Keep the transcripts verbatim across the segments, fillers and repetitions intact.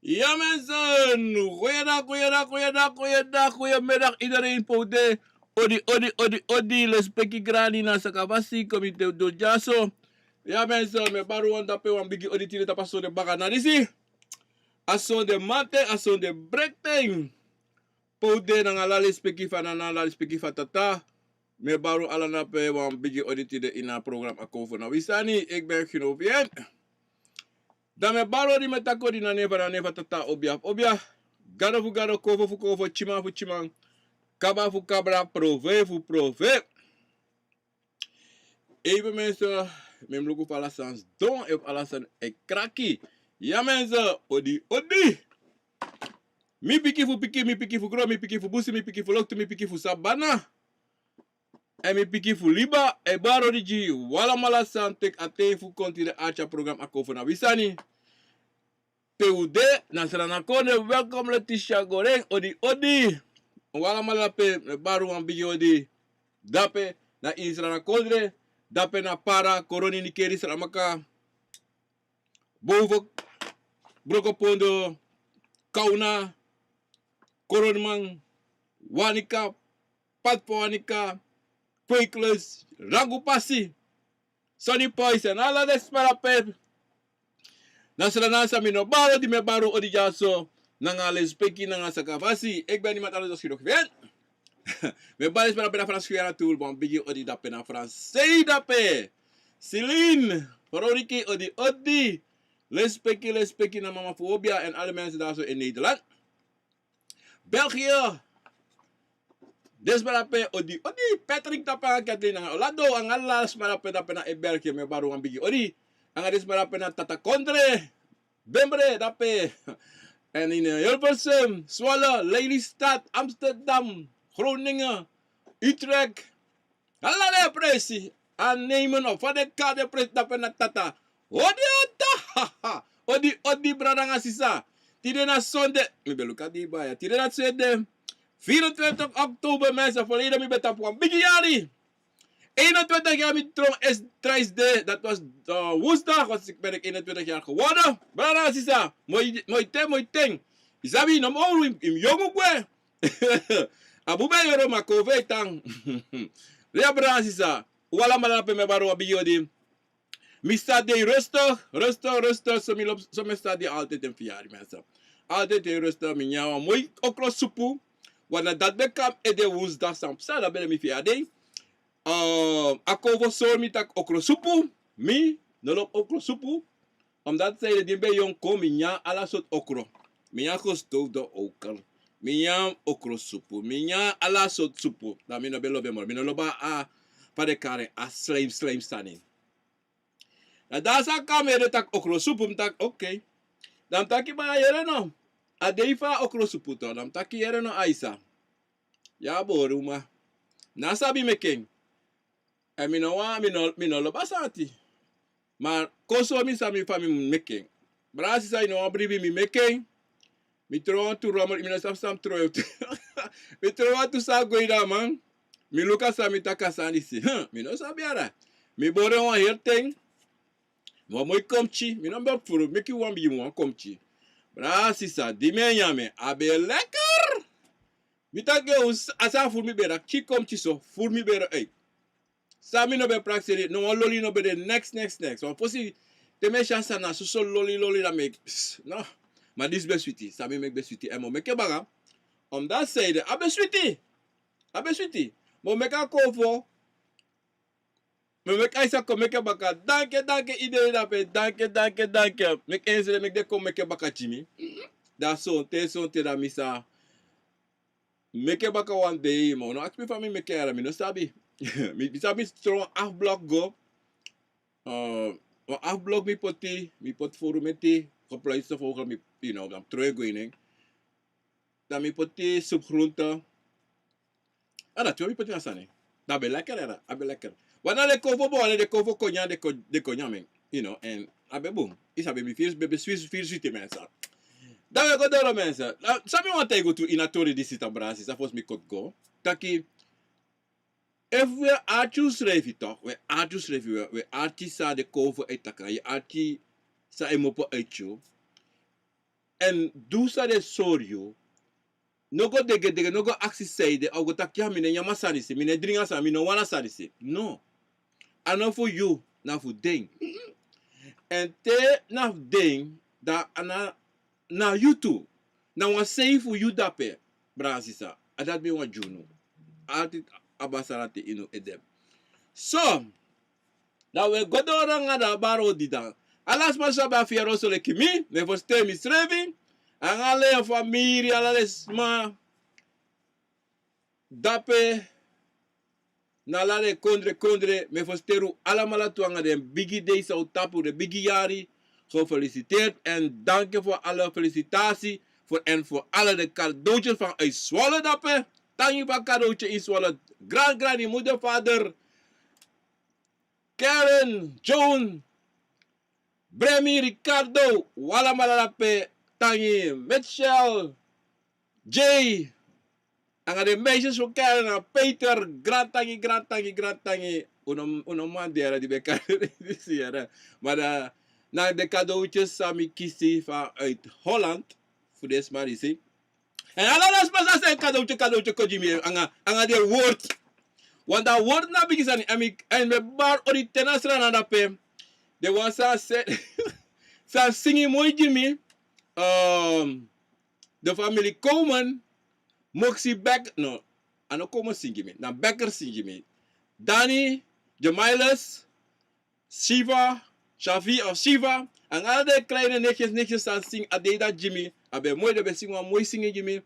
Ya mensen, goeiedag, goeiedag, goeiedag, goeiedag, goeiemiddag iedereen, pote. Odi, odi, odi, odi, lespeki grani na sakafasi, komite dojaso. Ya mensen, mi e bari wan dape wan bigi odi tide tapu a sonde baka na disi. A sonde mamanten, a sonde brekten. Pote nanga ala lespeki fu a nana, ala lespeki fu a tata. Mi e bari un ala dape wan bigi odi tide ini a program Akomfo na wi sani, ik ben Gino Vien. Dan mi e bari odi, mi e taki odi na nen fu a nana, nen fu a tata, obia fu obia. Gado fu gado, konfo fu konfo, tyiman fu tyiman, kabra fu kabra, profeti fu profeti. Even mensen, mi mus luku fu ala sani sidon, efu ala sani e kraki. Ya mensen, odi, odi. Mi pikin fu pikin, mi pikin fu gron, mi pikin fu busi, mi pikin fu loktu, mi pikin fu sabana. Èn mi pikin fu liba, e bari odi gi un alamala san teki a ten fu kon tide arki a program Akomfo na wi sani. Pe un de, na Sranan kondre, welkom Letitia Goreng, odi, odi. Un alamala dape, e bari wan bigi odi. Dape na ini Sranan kondre, dape na Para, Koroni, Nickerie, Saramacca, Boven, Brokopondo, Kauna, Koroniman, Wanica, Patu fu Wanica, Kweikluis, Rangupasi, Soni Poise, na ala den sma dape. Na Sranan san mi no bari odi, mi e bari odi dyaso, nanga lespeki, nanga sakafasi. Ik ben niemand anders dan Gino Vien. Mi e bari sma dape na Frans Guyana tu, wan bigi odi dape na Fransei dape. Celine, Veronica, odi, odi. Lespeki, lespeki na mama fu obia èn ala mensen dyaso in Nederland. België. Den sma dape, odi, odi, Patrick dape nanga Kathleen nanga Orlando, nanga ala sma dape, dape na e België, mi e bari wan bigi odi. Nanga den sma dape na Tata Kondre, Bembre dape. Èn ini, eh, Hilversum, Zwolle, Lelystad, Amsterdam, Groningen, Utrecht. Ala den presi, a nemen of fa den kari den presi dape na Tata. Odi, odi, odi, brada nanga sisa. Tide na sonde, mi ben luku a dei baya. Tide na sonde, vierentwintig oktober, mensen. Verleden mi ben tapu wan bigi yari. Eenentwintig jaar mi tron is, trijs de, dat was, eh, woensdag, was ik, ben ik eenentwintig jaar geworden. Brada nanga sisa, moi, moi ten, moi ten. I sabi, no moro, i, i yongu kwe. A bun ben yoro, ma kon fu e tan. Ya, brada nanga sisa, un alamala dape, mi e bari wan bigi odi. Mi start dei rustig, rustig, rustig, so mi lobi, so mi start dei altijd en verjaardag, mensen. Altijd en rustig, mi nyan wan moi okrosupu. Want na dati ben kon ede woensdag san psa, dati ben de mi verjaardag. Eh, Akomfo sori mi taki okrosupu, mi no lobi okrosupu. Omdat san ede, di mi ben yongu kon, mi nyan ala sortu okro. Mi nyan gestoofde oker. Mi nyan okrosupu. Mi nyan ala sortu supu. Dan mi no ben lobi en moro. Mi no lobi a, fa den kari en, a slijm, slijm sani. Dan a sani kon na mi ede taki okrosupu, mi taki, oké. Dan mi taki, baya, yere no. A dei fu a okrosupu toch. Dan mi taki, yere no, Aisa. Ya, bori uma. Na sabi meki en. Èn mi no wani, mi no, mi no lobi a sani ati. Ma kon sori mi san mi, fa mi mu meki en. Brada nanga sisa, i no wani bribi, mi meki en. Mi tron wantu rommel, mi no sabi san mi tron. Mi tron wantu sani go ini a man. Mi luku a sani, mi taki a sani disi, hm, mi no sabi dati. Mi bori en wan heri ten. Wan moi komki, mi no ben furu, meki wan bigi wan komki. Brada nanga sisa, di mi e nyan en, a ben lekker. Mi taki, a sani furu mi bere, a pikin komki so, furu mi bere, ei. San mi no ben prakseri, no wan loli no ben de, neks, neks, neks. Wan fosi, te mi e si a sani na soso loli, loli, dan mi e, no. Ma disi ben switi, san mi meki ben switi, èn mi o meki en baka. Omdat san ede, a ben switi. A ben switi. Mi o meki Akomfo. Mi o meki Aisa kon meki en baka. Danki, danki, iedereen dape. Danki, danki, danki. Meki en srefi, meki den kon meki en baka gi mi. Dan sonten, sonten dan mi sa meki en baka wan dei, ma un no aksi mi fa mi meki en, mi no sabi. Mi, mi sabi mi tron wan half blok go. Eh, wan half blok mi poti, mi poti furu meti, gepluiste vogel, mi, you know, dan mi tron en go ini en. Dan mi poti soepgroente. A dati mi poti na sani. Dan a ben lekker, yara, a ben lekker. Wan na den konfo, bon, wan na den konfo kon nyan, den kon, den kon nyan en. You know, èn a ben bun. I sabi mi firi, ben, ben firi, firi switi, mensen. Dan wi e go doro, mensen. Dan san mi wani taigi un tu ini a tori disi, brada nanga sisa, fosi mi koti go. Taki, efu wi e arki unsrefi toch, wi e arki unsrefi, wi e, wi e arki san den konfo e taki, wi e arki san e kmopo uiti yu. Èn du san den sori yu. No go degedege, no go aksi sanede, a o go taki ya, mi no e nyan a sani se, mi no e dringi a sani, mi no wani a sani se. No. A no fu yu, na fu den. Èn te na fu den, dan a na, na yu tu. Na wan sei fu yu dape, brada sisa. A dati mi wani gi unu. Altijd abra sani na te ini un ede. So, dan un e go doro nanga a bari odi dan. Ala sma san ben abi a fieri oso leki mi, mi e ferstan misrefi. Nanga ala en famiri, ala den sma dape na ala den kondre kondre, mi e ferstan un alamala tu nanga den bigi dei san un tapu, den bigi yari. Gefeliciteerd en dank voor alle felicitatie voor, en voor alle de cadeautjes vanuit Zwolle dape. Tangi fu a cadeautje in Zwolle. Grand, grandi, moeder, vader. Karen, Joan, Bremi, Ricardo, un alamala dape, tangi, Mitchell, Jay, nanga den meisjes fu Karen, nanga Peter, grand tangi, grand tangi, grand tangi. Un no, un no man dera di ben kan disi yara. Maar dan, na den cadeautjes san mi kisi vanuit Holland, fu den sma disi. Èn ala den sma san seni cadeautje, cadeautje kon gi mi nanga, nanga den woord. Want a woord na bigi sani, èn mi, èn mi e bari odi te na Sranan dape. Den wan san seni, san singi moi gi mi, ehm, den famiri Komen, Moxie Beck, no, a no Komen singi mi, na Becker singi mi. Dani, Jemiles, Shiva, Shafi of Shiva, nanga ala den kleine nichtjes, nichtjes san singi a dei dati gi mi. A ben moi, den ben singi wan moi singi gi mi.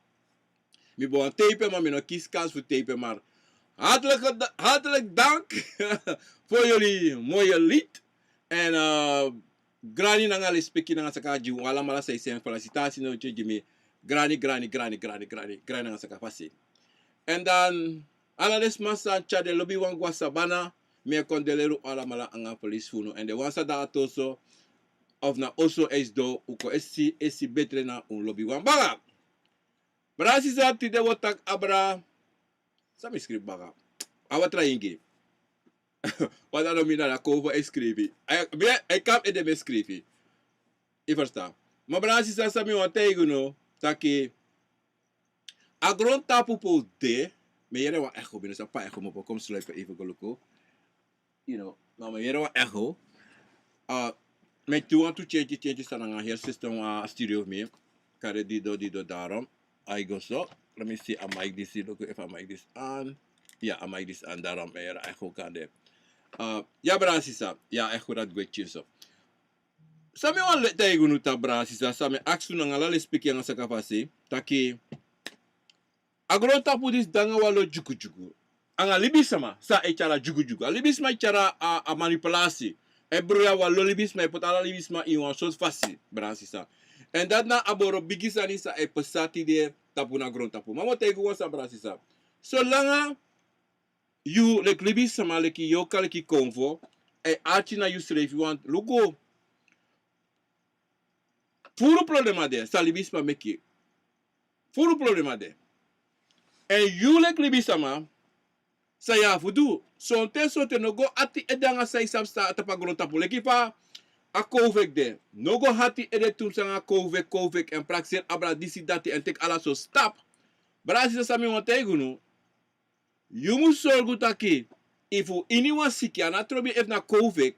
Mi ben wani teipi en, ma mi no kisi kans fu teipi en, maar hartelijk, hartelijk dank voor jullie mooie lied. En, eh, grani nanga lespeki nanga saka gi un alamala san e seni felicitatie no gi mi. Grani, grani, grani, grani, grani, grani nanga saka fasi. Èn dan, ala den sma san tyari den lobiwan go na sabana, mi e kondoleri un alamala nanga ferlisi fu unu. Èn den wan san de na ati oso, of na oso e sidon, un kon e si, e si betre na un lobiwan baka. Brada sisa, tide un o taki abra, san mi skrifi baka. A watra ingi. Watra no mi na da kon fu e skrifi. A, mi e, e kan ede mi e skrifi. I ferstan. Ma brada sisa, san mi wani taigi unu, taki a grontapu pe un de, mi e yere wan echo, mi no sabi pe a echo mus opo, kon mi sluipi even go luku. You know, ma mi e yere wan echo. Ah, mi e du wantu tyentye, tyentye sani nanga heri system, a studio fu mi. Kari dido, dido, daarom. A e go so. Let me see a mic disi, luku efu a mic disi on. Ya, a mic disi on, daarom mi e yere a echo kande. Ah, ya brada sisa, ya echo dati gwe tyari so. San mi wani taigi unu, brada sisa, san mi e aksi unu nanga ala lespeki nanga saka fasi, taki a grontapu disi de nanga wan lo dyugudyugu. Nanga libisma san e tyari a dyugudyugu. A libisma e tyari a, a manipulasi. E bruya wan lo libisma, e poti ala libisma ini wan sortu fasi, brada sisa. Èn dati na a moro bigi sani san e pasa tide tapu na grontapu. Ma mi o taigi unu wan sani, brada sisa. Solanga yu leki libisma, leki yu o kari leki konfo, e arki na yusrefi, want luku, furu problema de san libisma meki. Furu problema de. Èn yu leki libisma, san yu abi fu du, sonten, sonten no go ati ede nanga san yu sabi san de tapu a grontapu. Leki fa a kowfek de. No go ati ede tumsi nanga kowfek, kowfek, èn prakseri abra disi, dati, èn teki ala sortu stap. Brada sisa, san mi wani taigi unu, yu mus sorgu taki, efu ini wan siki, a no trobi efu na kowfek,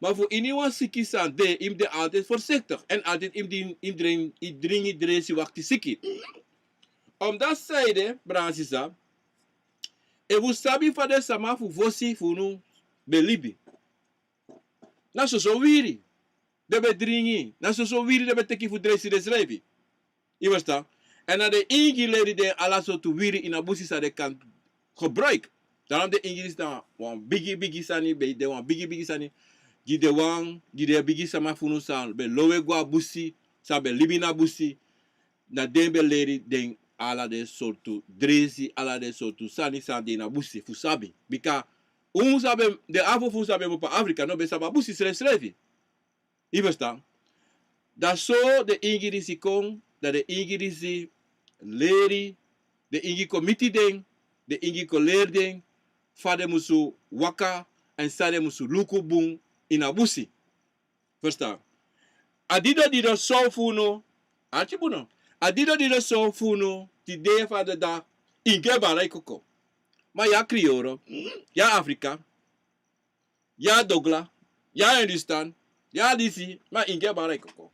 ma fu ini wan siki san de, yu mus de altijd voorzichtig. Èn altijd yu mus de, yu mus dringi, yu dringi, dresi, wakti siki. Omdat sanede, brada sisa, efu un sabi fa den sama fu fosi fu unu ben libi. Na soso wiri den ben dringi, na soso wiri den ben teki fu dresi densrefi. Yu ferstan? Èn na den ingi leri den ala sortu wiri ini a busi san den kan gebruik. Daarom den ingi disi na wan bigi bigi sani, ben de wan bigi bigi sani gi den wan, gi den bigi sama fu unu san ben lowe go a busi, san ben libi ini a busi. Na den ben leri den ala den sortu dresi, ala den sortu sani san de ini a busi fu sabi. Bika un san ben, den afo fu un san ben opo a Afrika no ben sabi a busi srefsrefi. Yu ferstan? Dan so den ingi disi kon, dan den ingi disi leri, den ingi kon miti den, den ingi kon leri den fa den musu waka, èn san den musu luku bun ini a busi. Ferstan? A dido dido sow fu unu, Arki bun no. A dido dido so fu unu tide fa den dati, ingi e bara i koko. Ma yu a Kriyoro, yu a Afrika, yu a Dogla, yu a Hindustan, yu a disi, ma ingi e bara i koko.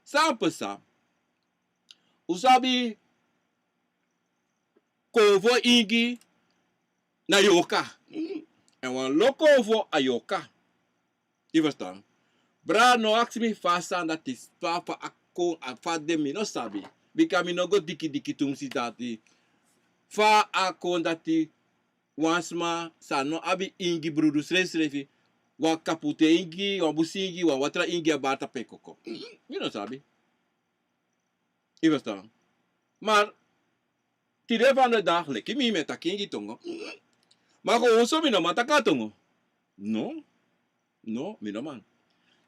San pasa? Un sabi, konfo ingi na yorka. Èn wan lo konfo a yorka. Yu ferstan? Brada, no aksi mi fa a sani dati, fa, fa a kon, a fa a de, mi no sabi. Bika mi no go diki diki tumsi dati. Fa a kon dati, wan sma san no abi ingi, brudu srefsrefi, wan kapute ingi, wan busi ingi, wan watra ingi e bari tapu en koko. Mi no sabi. Yu ferstan? Ma tide vandaag, leki mi, mi e taki ingi tongo. Ma kon, oso mi no man taki a tongo. No. No, mi no man.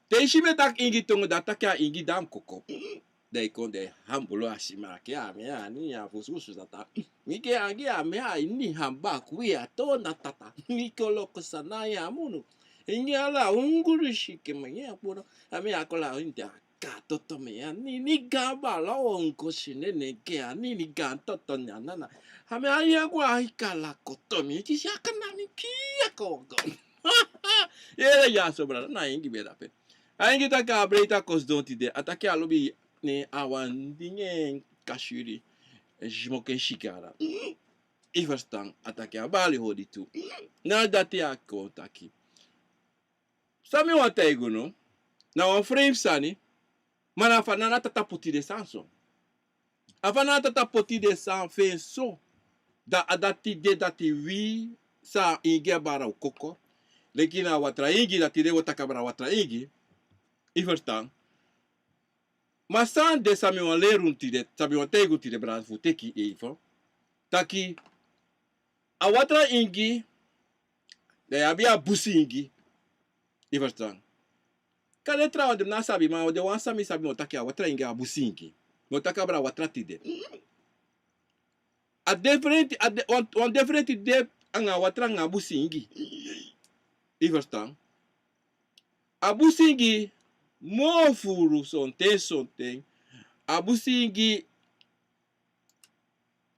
Te i si mi e taki ingi tongo, dan a taki a ingi dan koko. Dan i kon de hambulu a sima ke a mi a ni a fusufusu tata. Mi ke angi a mi a ini hamba kui a tona tata. Mi ko loko sana ya munu. Ingi ala unguru si ke ma ya puno. A mi a kola inti a ka toto mi a ni, ni gamba la onko sine ne ke a ni, ni gan toto ni a nana. A mi a ya kwa a i kala koto mi. Ki si a kana ni ki a koko. Yere ya so, brada, na ingi be dape. A ingi taki a breiti a kon sidon tide. A taki a lobi ne a wani dringi en kasiri, en smoke en sigara. Yu ferstan? A taki a bari hori tu. Na dati a kon taki. San mi wani taigi unu, na wan frei sani, ma na fa na a tata poti den sani so. A fa na a tata poti den sani fu en so, dan a dati de dati wi san ingi e bari un koko. Leki na watra ingi, dati den o taki abra watra ingi. Yu ferstan? Ma san de san mi wani leri unu tide, san mi wani taigi unu tide, brada, fu teki even. Taki, a watra ingi, dan yu abi a busi ingi. Yu ferstan? Kande trawan den mi no sabi, ma den wan san mi sabi, mi o taki a watra ingi, a busi ingi. Mi o taki abra watra tide. A different, a de, wan, wan different de anga watra anga busi ingi. Yu ferstan? A busi ingi moo furu sonten sonten. A busi ingi,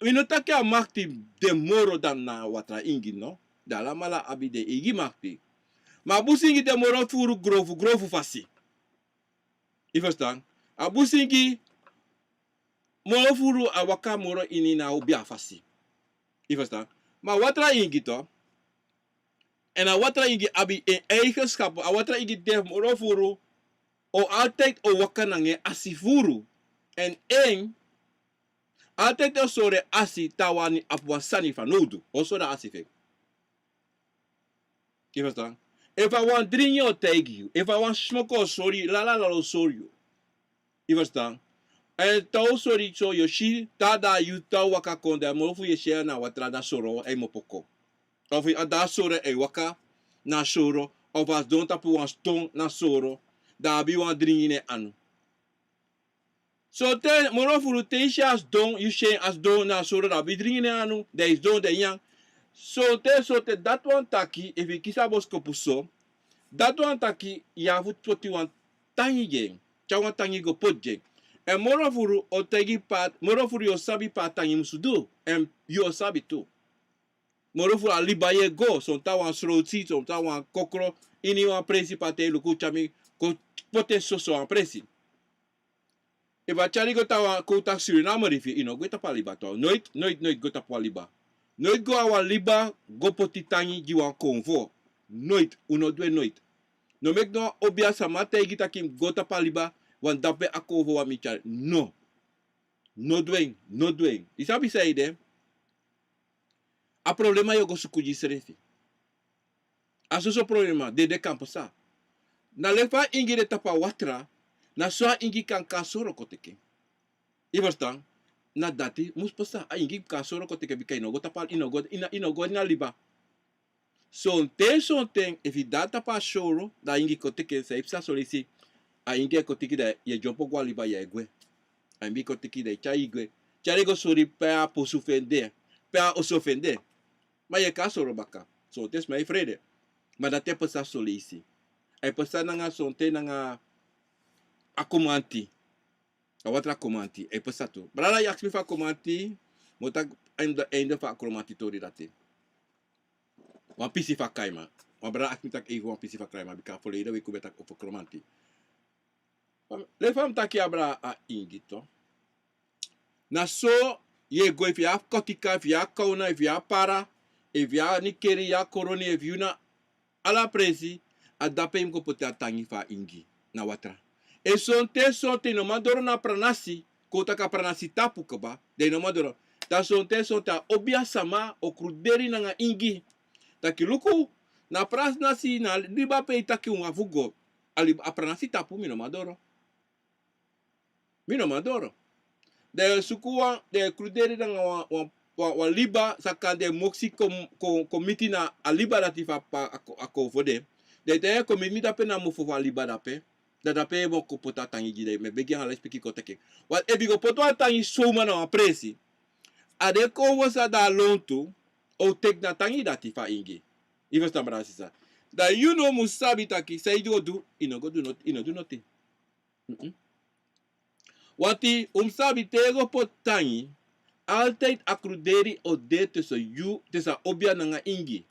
mi no taki a makti de moro dan na watra ingi, no. Den alamala abi den eigi makti. Ma a busi ingi de moro furu grofu grofu fasi. Yu ferstan? A busi ingi moro furu a waka moro ini na obi a fasi. Yu ferstan? Ma watra ingi tu, èn a watra ingi abi en eigenschap. A watra ingi de moro furu o altijd o waka nanga en asi furu. Èn en altijd o sori en asi, te a wani abi wan sani fanowdu, o sori a asi fu en. Yu ferstan? Efu a wani dringi, o taigi yu. Efu a wani smoko, o sori yu. Lalala, o sori yu. Yu ferstan? Èn te a o sori yu so, yu o si, te a dati yu, te a o waka kon, dan moro fu yu e si en na watra, na soro a e mopo kon. Ofu a dati sori en, a e waka na soro, ofu a sidon tapu wan ston na soro, dan a abi wan dringi na en anu. Sonten moro furu te yu si a sidon, yu si en a sidon na soro, dan a abi dringi na en anu, dan yu sidon, dan yu nyan. Sonten, sonten dati wani taki, efu yu kisi a boskopu so, dati wani taki yu abi fu poti wan tangi gi en, tyari wan tangi go poti gi en. Èn moro furu o taigi yu pe a, moro furu yu o sabi pe a tangi musu du, èn yu o sabi tu. Moro furu a liba yu e go, sonten a wan srowti, sonten a wan kokro, ini wan presi pe a taigi luku, tyari mi go poti en soso wan presi. Efu a tyari yu go tapu wan, kon taki Suriname rifi, yu no gwe tapu a liba tu. Noiti, noiti, noiti go tapu a liba. Noiti go a wan liba go poti tangi gi wan konfo. Noiti, un no du en noiti. No meki no wan obiasma taigi taki mi go tapu a liba, wan dape a konfo wan mi tyari. No. No du en, no du en. Yu sabi san ede? A problema yu o go suku gi yusrefi. A soso problema, dede kan pasa. Na leki fa a ingi de tapu a watra, na so a ingi kan kon na soro kon teki en. Yu ferstan? Na dati mus pasa, a ingi kon na soro kon teki en, bika yu no go tapu a, yu no go, yu no, yu no go ini a liba. Sonten, sonten, efu yu de tapu a soro, dan a ingi kon teki en, san yu psa, son leisi a ingi e kon teki, dan yu e dyompo go a liba, yu e gwe. A ingi kon teki, dan yu tyari yu gwe. Tyari yu go sori pe a posu fu en de, pe a oso fu en de. Ma yu e kon na soro baka. Sonten sma e frede. Ma dati e pasa son leisi. A e pasa nanga sonten nanga a kumanti. A watra kromanti, e pasa tu. Brada, yu aksi mi fu a kromanti, mi o taki einde, einde fu a kromanti tori dati. Wan pisi fu a kaiman. Wan brada aksi mi taki even wan pisi fu a kaiman, bika verleden week un ben taki over kromanti. Leki fa mi taki, a brada, a ingi tu. Na so yu e go, efu yu abi Kotika, efu yu abi Kauna, efu yu abi Para, efu yu abi Nickerie, yu abi Coronie, efu yu na ala presi, a dape yu mus go poti a tangi fu a ingi na watra. Efu sonten, sonten yu no man doro na pranasi, kon taki a pranasi tapu kaba, dan yu no man doro. Dan sonten, sonten a obiasma o kruderi nanga ingi. Taki luku, na pranasi, na liba pe yu taki un abi fu go, a liba, a pranasi tapu, mi no man doro. Mi no man doro. Dan yu e suku wan, dan yu e kruderi nanga wan, wan, wan, wan liba, saka den e moksi kon, kon, kon miti na a liba dati fu a pa, a ko, a ko fu den. Dan te yu e kon miti mi dape na mofo fu a liba dape. Dan dape yu e kon poti a tangi gi den, mi e begi anga lesipeki kon teki en. Want efu yu go poti wan tangi suma na wan presi, a de kon fu san de a lontu, o teki na tangi dati fu a ingi. Yu ferstan, brada, sisa? Dan yu no mus sabi taki san yu go du, yu no go du not-, yu no du notin. Mm-mm. Want un mus sabi te yu go poti tangi, altijd a kruderi o de tussen yu, tussen a obia nanga ingi.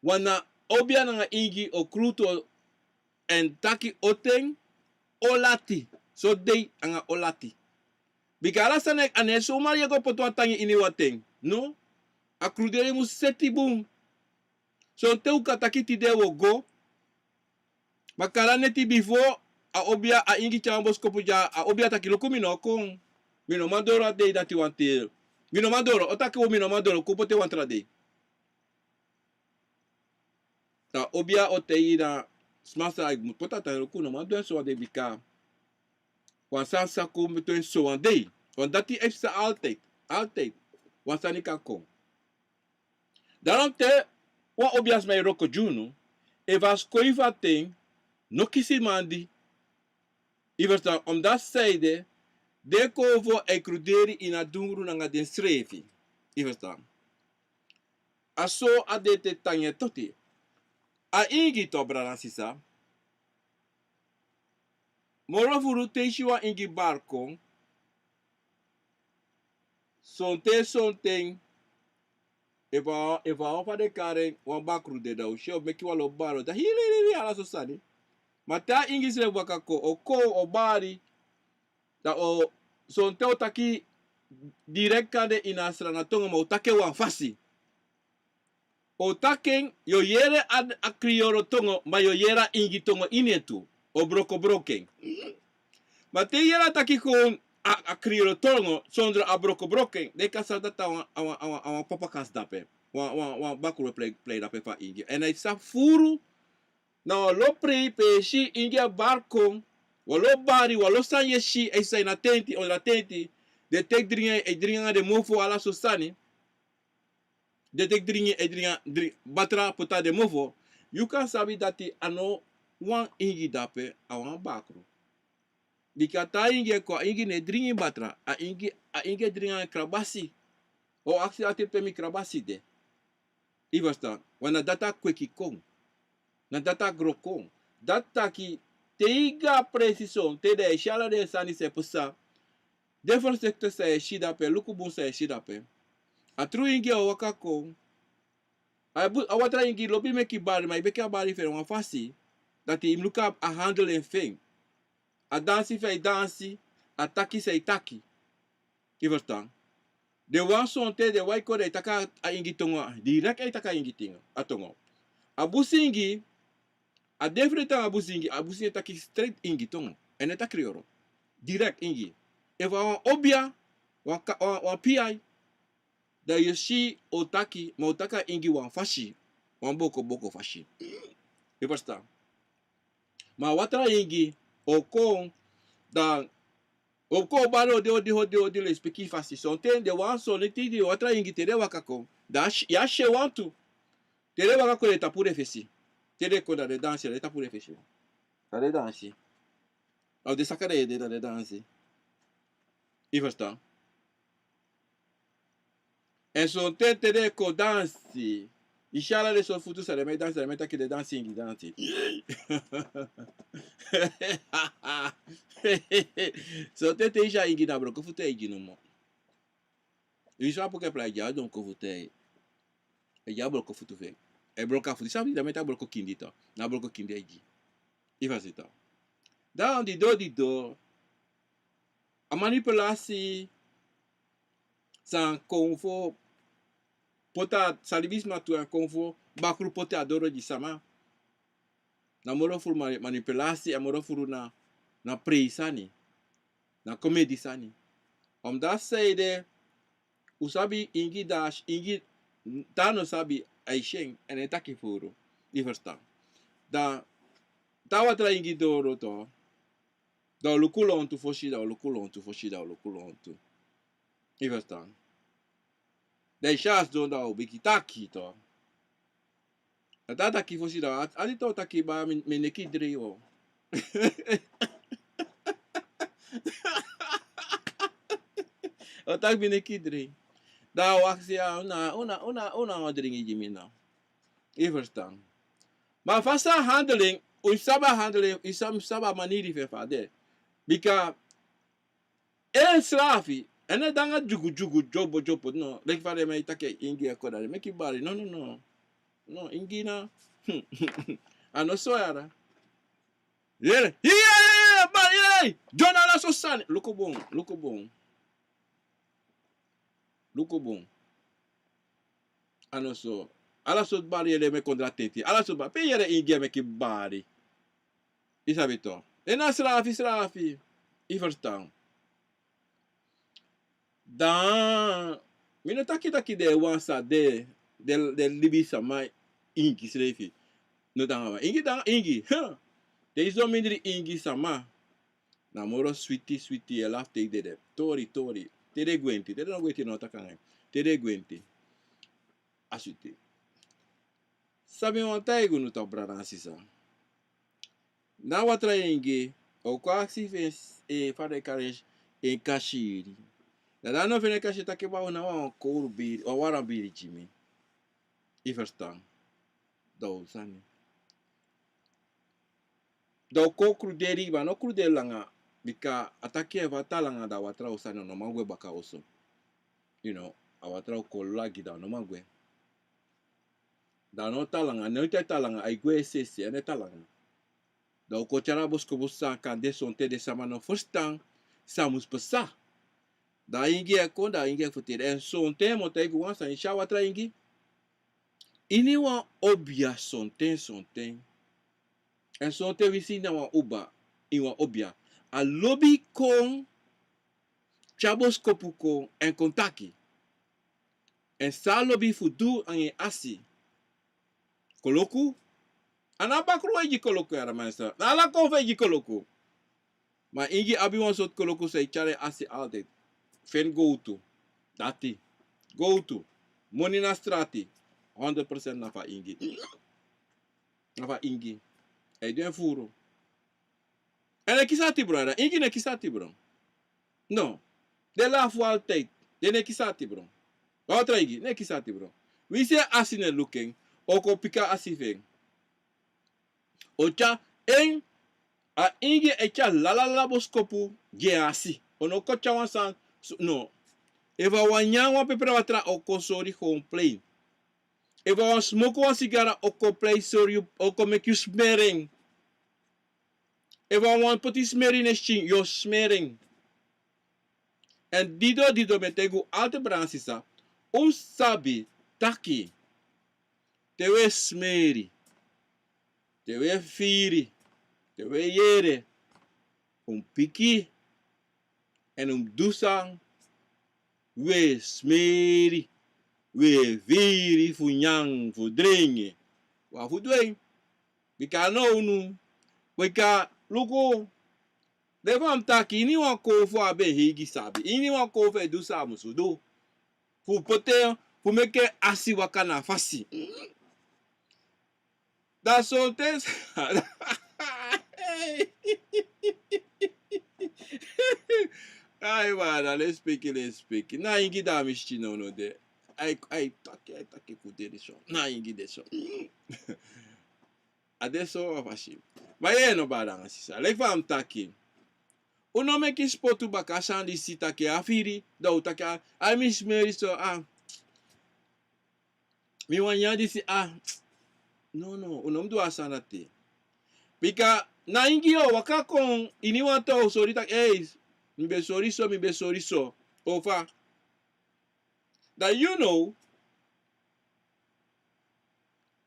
Want na obia nanga ingi o krutu, èn taki o ten o lati, so dei anga o lati. Bika ala sani a no e suma yu e go poti wan tangi ini wan ten. No, a kruderi mus seti bun. Sonten un kan taki tide wi o go, ma kaba neti bifo, a obia, a ingi tyari wan boskopu gi a obia taki luku, mi no o kon. Mi no man doro a dei dati wanten. Mi no man doro, o taki o mi no man doro, kon poti en wan tra dei. Dan a obia o taigi a sma san a mus poti a tangi, luku, no man du en so wan dei bika wan sani sa kon poti en so wan dei. Want dati e psa altijd, altijd. Wan sani kan kon. Daarom te wan obiasma e wroko gi unu, efu a skoi fu a ten, no kisi mandi. Yu ferstan, omdat sanede, den kon fu e kruderi ini a dungru nanga densrefi. Yu ferstan. A so a de te tangi e toti. A ingi tu, brada, sisa. Moro furu te yu si wan ingi bari kon. Sonten, sonten, efu a, efu a wan fa den kari en, wan bakru de, dan un si o meki wan lo bari, dan hili, hili, hili, ala so sani. Ma te a ingi srefi waka kon, o kon, o bari, dan o, sonten o taki direct kande ini a Sranan tongo, ma o taki en wan fasi. O taki en, yu o yere a, a krioro tongo, ma yu o yere a ingi tongo ini en tu. O broko broko en. Ma te yu yere a taki kon a, a krioro tongo, sondro a broko broko en, den kan sabi dati a wan, a wan, a wan, a wan papa kasi dape. Wan, wan, wan bakru e prei, prei dape fu a ingi. Èn a e sa furu, na wan lo prei pe yu e si ingi e bari kon, wan lo bari, wan lo sani yu e si, e si san ini a tenti, ondro a tenti, den teki dringi, e dringi nanga den mofo, ala so sani. Den teki dringi, e dringi, dringi, batra poti na den mofo. Yu kan sabi dati a no wan ingi dape, a wan bakru. Bika te a ingi e kon, a ingi no e dringi batra, a ingi, a ingi e dringi nanga krabasi. O aksi ati pe mi krabasi de. Yu ferstan, want na dati a kweki kon. Na dati a gro kon. Dati taki, te yu go a presi sonten, dan yu e si ala den sani san e pasa. De voorzichtig san yu e si dape, luku bun san yu e si dape. A tru ingi o waka kon. A bu-, a watra ingi lobi meki bari, ma yu meki a bari fu en wan fasi, dati yu mus luku a handel en fu en. A dansi fu en e dansi, a taki san e taki. Yu ferstan. Den wan sonten, den wan e kon, den e taki a ingi tongo, direct e taki a ingi tongo, a tongo. A busi ingi, a de fu den tan a busi ingi, a busi ingi e taki straight ingi tongo. Èn e taki krioro. Direct ingi. Efu a wan obia, wan ka-, wan, wan piai, dan yu o si o taki, ma o taki a ingi wan fasi, wan boko boko fasi. Yu ferstan. Ma a watra ingi o kon, dan o kon o bari odi, odi, odi, odi, lesipeki fasi. Sonten den wan so, neti den watra ingi te den waka kon, dan a si, yu e si en wantu. Te den waka kon den tapu den fesi. Te den kon dan den dansi, den tapu den fesi. Dan den dansi. Of den saka den ede dan den dansi. Yu ferstan. Èn sonten te den kon dansi, Yu si ala den sortu futu san den man e dansi, san den man e taki den dansi ingi dansi. So te, te yu si a ingi na broko futu e gi nomo. Yu si a puke pla e gi a donko futu e, e gi a broko futu fu en. E broko a futu, yu sabi, den man e taki broko kindi tu. Na broko kindi e gi. Yu fasi tu. Dan di do, di do. A manipulasi san kon fu poti a, san libisma tu e kon fu bakru poti a doro gi sama. Na moro furu mani-, manipulasi, a moro furu na, na prei sani, na komedi sani. Omdat sei de, un sabi ingi dasi, ingi tan no sabi a e si en, èn e taki furu. Yu ferstan. Dan, te a watra ingi doro tu, dan un luku lontu fosi, dan un luku lontu fosi, dan un luku lontu. Yu ferstan. Dan yu si a sidon, dan un bigin taki tu. A ta taki fosi dan, a, a di to taki ba mi, mi neki drei o. O taki mi neki drei. Dan un aksi a, unu, unu, unu, unu wan dringi gi mi no. Yu ferstan. Ma fa san handel en, un sabi a handel en, un sa-, sabi a maniri fu en fa a de. Bika en srafi, en no e de nanga dyugu dyugu, dyobo dyobo, no. Leki fa den man e taki ingi e kon dan den meki bari. No, no, no. No, ingi na. A no so yara. Yere, yere, yere, bari, yere. Dyona ala so sani. Luku bun, luku bun. Luku bun. A no so. Ala sortu bari yere meki kondra tenti. Ala sortu bari. Pe yere ingi e meki bari. Yu sabi tu. En na srafi, srafi. Yu ferstan. Dan, mi no taki taki den wan san de, den, den libisma ingi srefi. No dan wan ingi, dan ingi. Huh. Te yu sidon mindri ingi sama. Na moro switi, switi, yu e lafu te yu dede. Tori, tori. Te den gwenti, te den no gwenti no taki nanga en. Te den gwenti. A switi. San mi wani taigi unu tu, brada nanga sisa. Na watra ingi, o kon aksi fu en, eh, fa den e kari en, kasiri. Dan a no fu en kasiri taki ba un na wan kowru biri, wan wara biri gi mi. Yu ferstan. Dan un sani. Dan un kon kruderi, ma no kruderi langa, bika a taki en fa a tan langa dan a watra o sani, a no man gwe baka oso. You know, a watra o kon lagi dan a no man gwe. Dan a no tan langa, no e tan langa, a e gwe sesi, a no e tan langa. Dan un kon tyari a boskopu san kande sonten den sama no ferstan san mus pasa. Dan ingi e kon, dan ingi e ferteri. Èn sonten mi o taigi un wan sani, yu si a watra ingi. Ini wan obia sonten, sonten. Èn sonten wi si na wan uba, ini wan obia. A lobi kon, tyari boskopu kon, èn kon taki. Èn san a lobi fu du anga en asi. Koloku. A no a bakru e gi koloku yara, ma en sa. Na ala kon fu e gi koloku. Ma ingi abi wan sortu koloku san e tyari en asi altijd. Feni gowtu. Dati. Gowtu. Moni na strati. Honderd procent na fu a ingi. Na fu a ingi. A e du en furu. Èn no e kisi ati bron, yara. Ingi no e kisi ati bron. No. Den lafu altijd. Den no e kisi ati bron. Watra ingi, no e kisi ati bron. Winsi en asi no e luku en, o kon piki a asi fu en. O tyari en, a ingi e tyari lala lala boskopu gi en asi. O no kon tyari wan sani, so, no. Efu a wani nyan wan pepere watra, o kon sori gewoon plain. Efu a wani smoku wan sigara, o kon plei sori yu, o kon meki yu smeri en. Efu a wani poti smeri na en skin, yu o smeri en. Èn dido, dido mi e taigi un altijd, brada nanga sisa, un sabi taki te un e smeri, te un e firi, te un e yere, un piki, èn un du san, un e smeri, un e firi fu nyan, fu dringi. Un abi fu du en. Bika a no unu. Bika luku. Den fa mi taki, ini wan kownu fu abi en eigi sabi. Ini wan kownu fu e du san a musu du. Fu poti en, fu meki en asi waka na a fasi. Da sonten. Ai, ma na lespeki, lespeki. Na ingi da mi si no no de. Ai, ai taki, ai taki fu de disi. Na ingi disi. A de so wan fasi. Ma yu no bari nanga sisa. Leki fa mi taki. Un no meki spotu baka a sani disi taki a firi. Dan un taki a, ai mi smeri so a. Mi wani nyan disi a. No, no, un no mus du a sani dati. Bika na ingi yu o waka kon ini wan taa o sori taki, ei, mi ben sori so, mi ben sori so. Ofa. Dan yu no.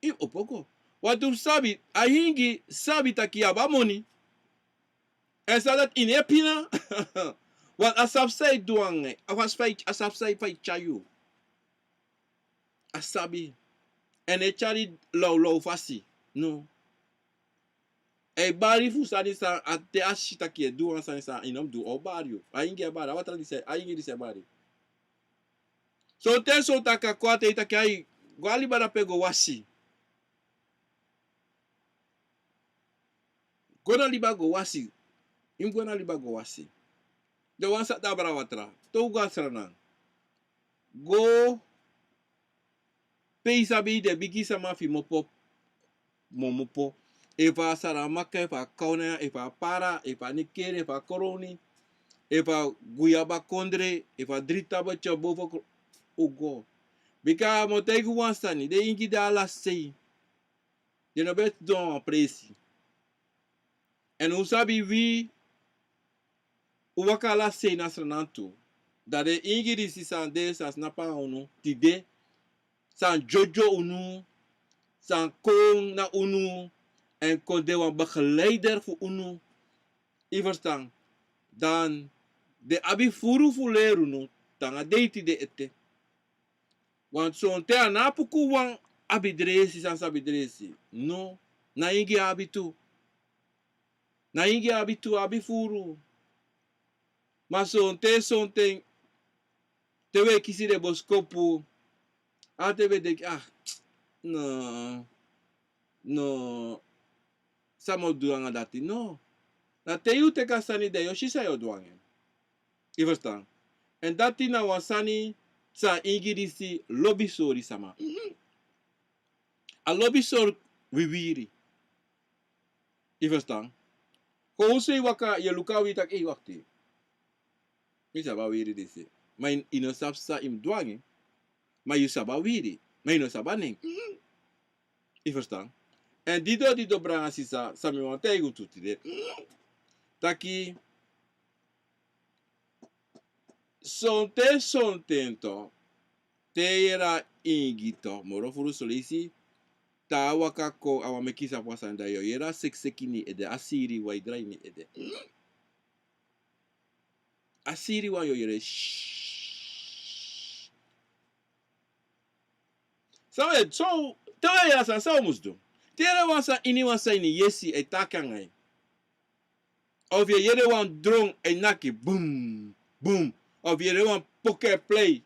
Yu opo go. Wantu sabi, a ingi sabi taki yu abi a moni. Èn san dati ini e pina. Wan a sabi san e du anga yu. A sabi san e, a sabi san e fa e tyari yu. A sabi. Èn e tyari lawlaw fasi. No. A e bari fu sani san a te a si taki yu e du wan sani san yu no mus du, a o bari yu. A ingi e bari, a watra disi, a ingi disi e bari. Sonten son taki a kon a te yu taki ai, go a liba dape go wasi. Go na liba go wasi. Yu mus go na liba go wasi. Den wan sa de abra watra. Tow go a Sranan. Go pe yu sabi den bigi sama fu yu mopo, momopo. Efu a Saramaka, efu a Kaonaya, efu a Para, efu a Nekere, efu a Koroni, efu a Guyaba kondre, efu a Dritabeti, Bofokro, un go. Bika mi o taigi un wan sani, den ingi de ala sei. Den no ben sidon a wan presi. Èn un sabi wi, un waka ala sei na Sranan tu. Dan den ingi disi san de, san snapu anga unu tide, san dyodyo unu, san kon na unu, èn kon de wan begeleider fu unu. Yu ferstan? Dan den abi furu fu leri unu te nanga dei tide ete. Want sonten a no abi puku wan abi dresi san sabi dresi. No, na ingi abi tu. Na ingi abi tu, abi furu. Ma sonten, sonten, te un e kisi den boskopu, a te un e denki, ah, no, no, san mi o du anga dati? No. Na te yu teki a sani, dan yu o si san yu o du anga en. Yu ferstan? Èn dati na wan sani san ingi disi lobi sori sama. A lobi sori wiwiri. Yu ferstan? Kon un sei waka, yu e luku a wiwiri taki, ei, wakti. Mi sabi a wiwiri disi. Ma yu, yu no sabi san yu mus du anga en. Ma yu sabi a wiwiri. Ma yu no sabi a nen. Yu ferstan? Èn dido, dido, brada nanga sisa, san mi wani taigi un tu tide. Taki, sonten, sonten tu, te yu yere a ingi tu, moro furu son leisi, te a waka kon, a wani meki sabi wan sani, dan yu o yere a sekiseki ini yu ede, a siri wan e drai ini yu ede. A siri wan yu o yere, shh. San un e, so, te un e yere a sani, san un mus du? Te yu yere wan sani ini, wan sani ini yesi e taki anga yu. Of yu e yere wan dron e naki, bum, bum. Of yu e yere wan poku e plei.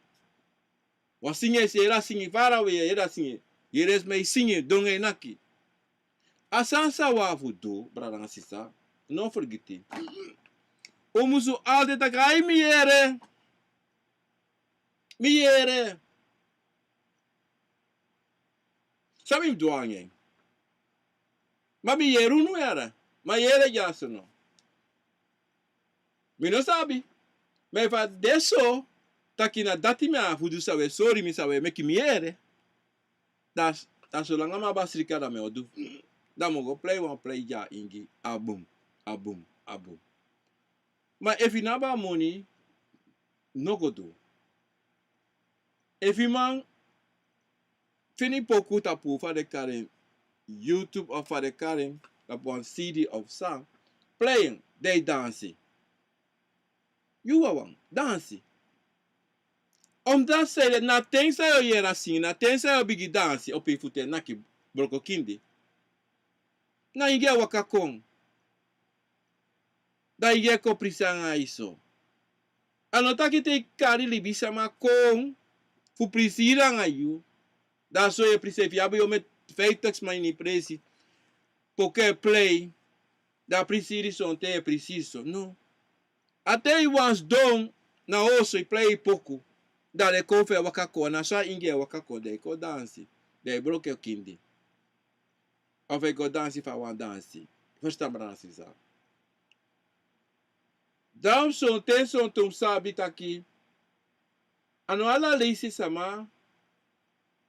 Wan singi e si, yere a singi, farawe yu e yere a singi. Yere sma e singi, dron e naki. A sani san un abi fu du, brada nanga sisa, no fergiti. Un musu altijd taki, ai, mi yere. Mi yere. San mi mus du anga en? Ma mi yere unu yere. Ma yere dyaso no. Mi no sabi. Ma efu a de so, taki na dati mi abi fu du, san un e sori mi, san un e meki mi yere. Dan, dan solanga mi abi a srika, dan mi o du. Dan mi o go plei wan plei dya ingi. A bum, a bum, a bum. Ma efu yu no abi a moni, no go du. Efu yu man feni poku tapu fa den kari en, YouTube of fa den kari en, tapu wan CD of san, plei en, dan yu dansi. Yu wawan, dansi. Omdat san ede, na ten san yu o yere a singi, na ten san yu o bigin dansi, opo yu futu e naki, broko kindi. Na ingi e waka kon. Dan ingi e kon prisi anga yu so. A no taki te yu kari libisama kon fu prisiri anga yu. Dan so yu e prisi, efu yu abi yu omen feifi sma ini presi, poku e plei, dan prisiri sonten yu e prisiri so. No. A te yu wani sidon na oso, yu plei yu poku. Dan den kon fu e waka kon, na so a ingi e waka kon, dan e kon dansi. Dan e broko en kindi. Of e kon dansi fu a wani dansi. Fesi tamara na sisa. Dan sonten sonten un sabi taki a no ala leisi sama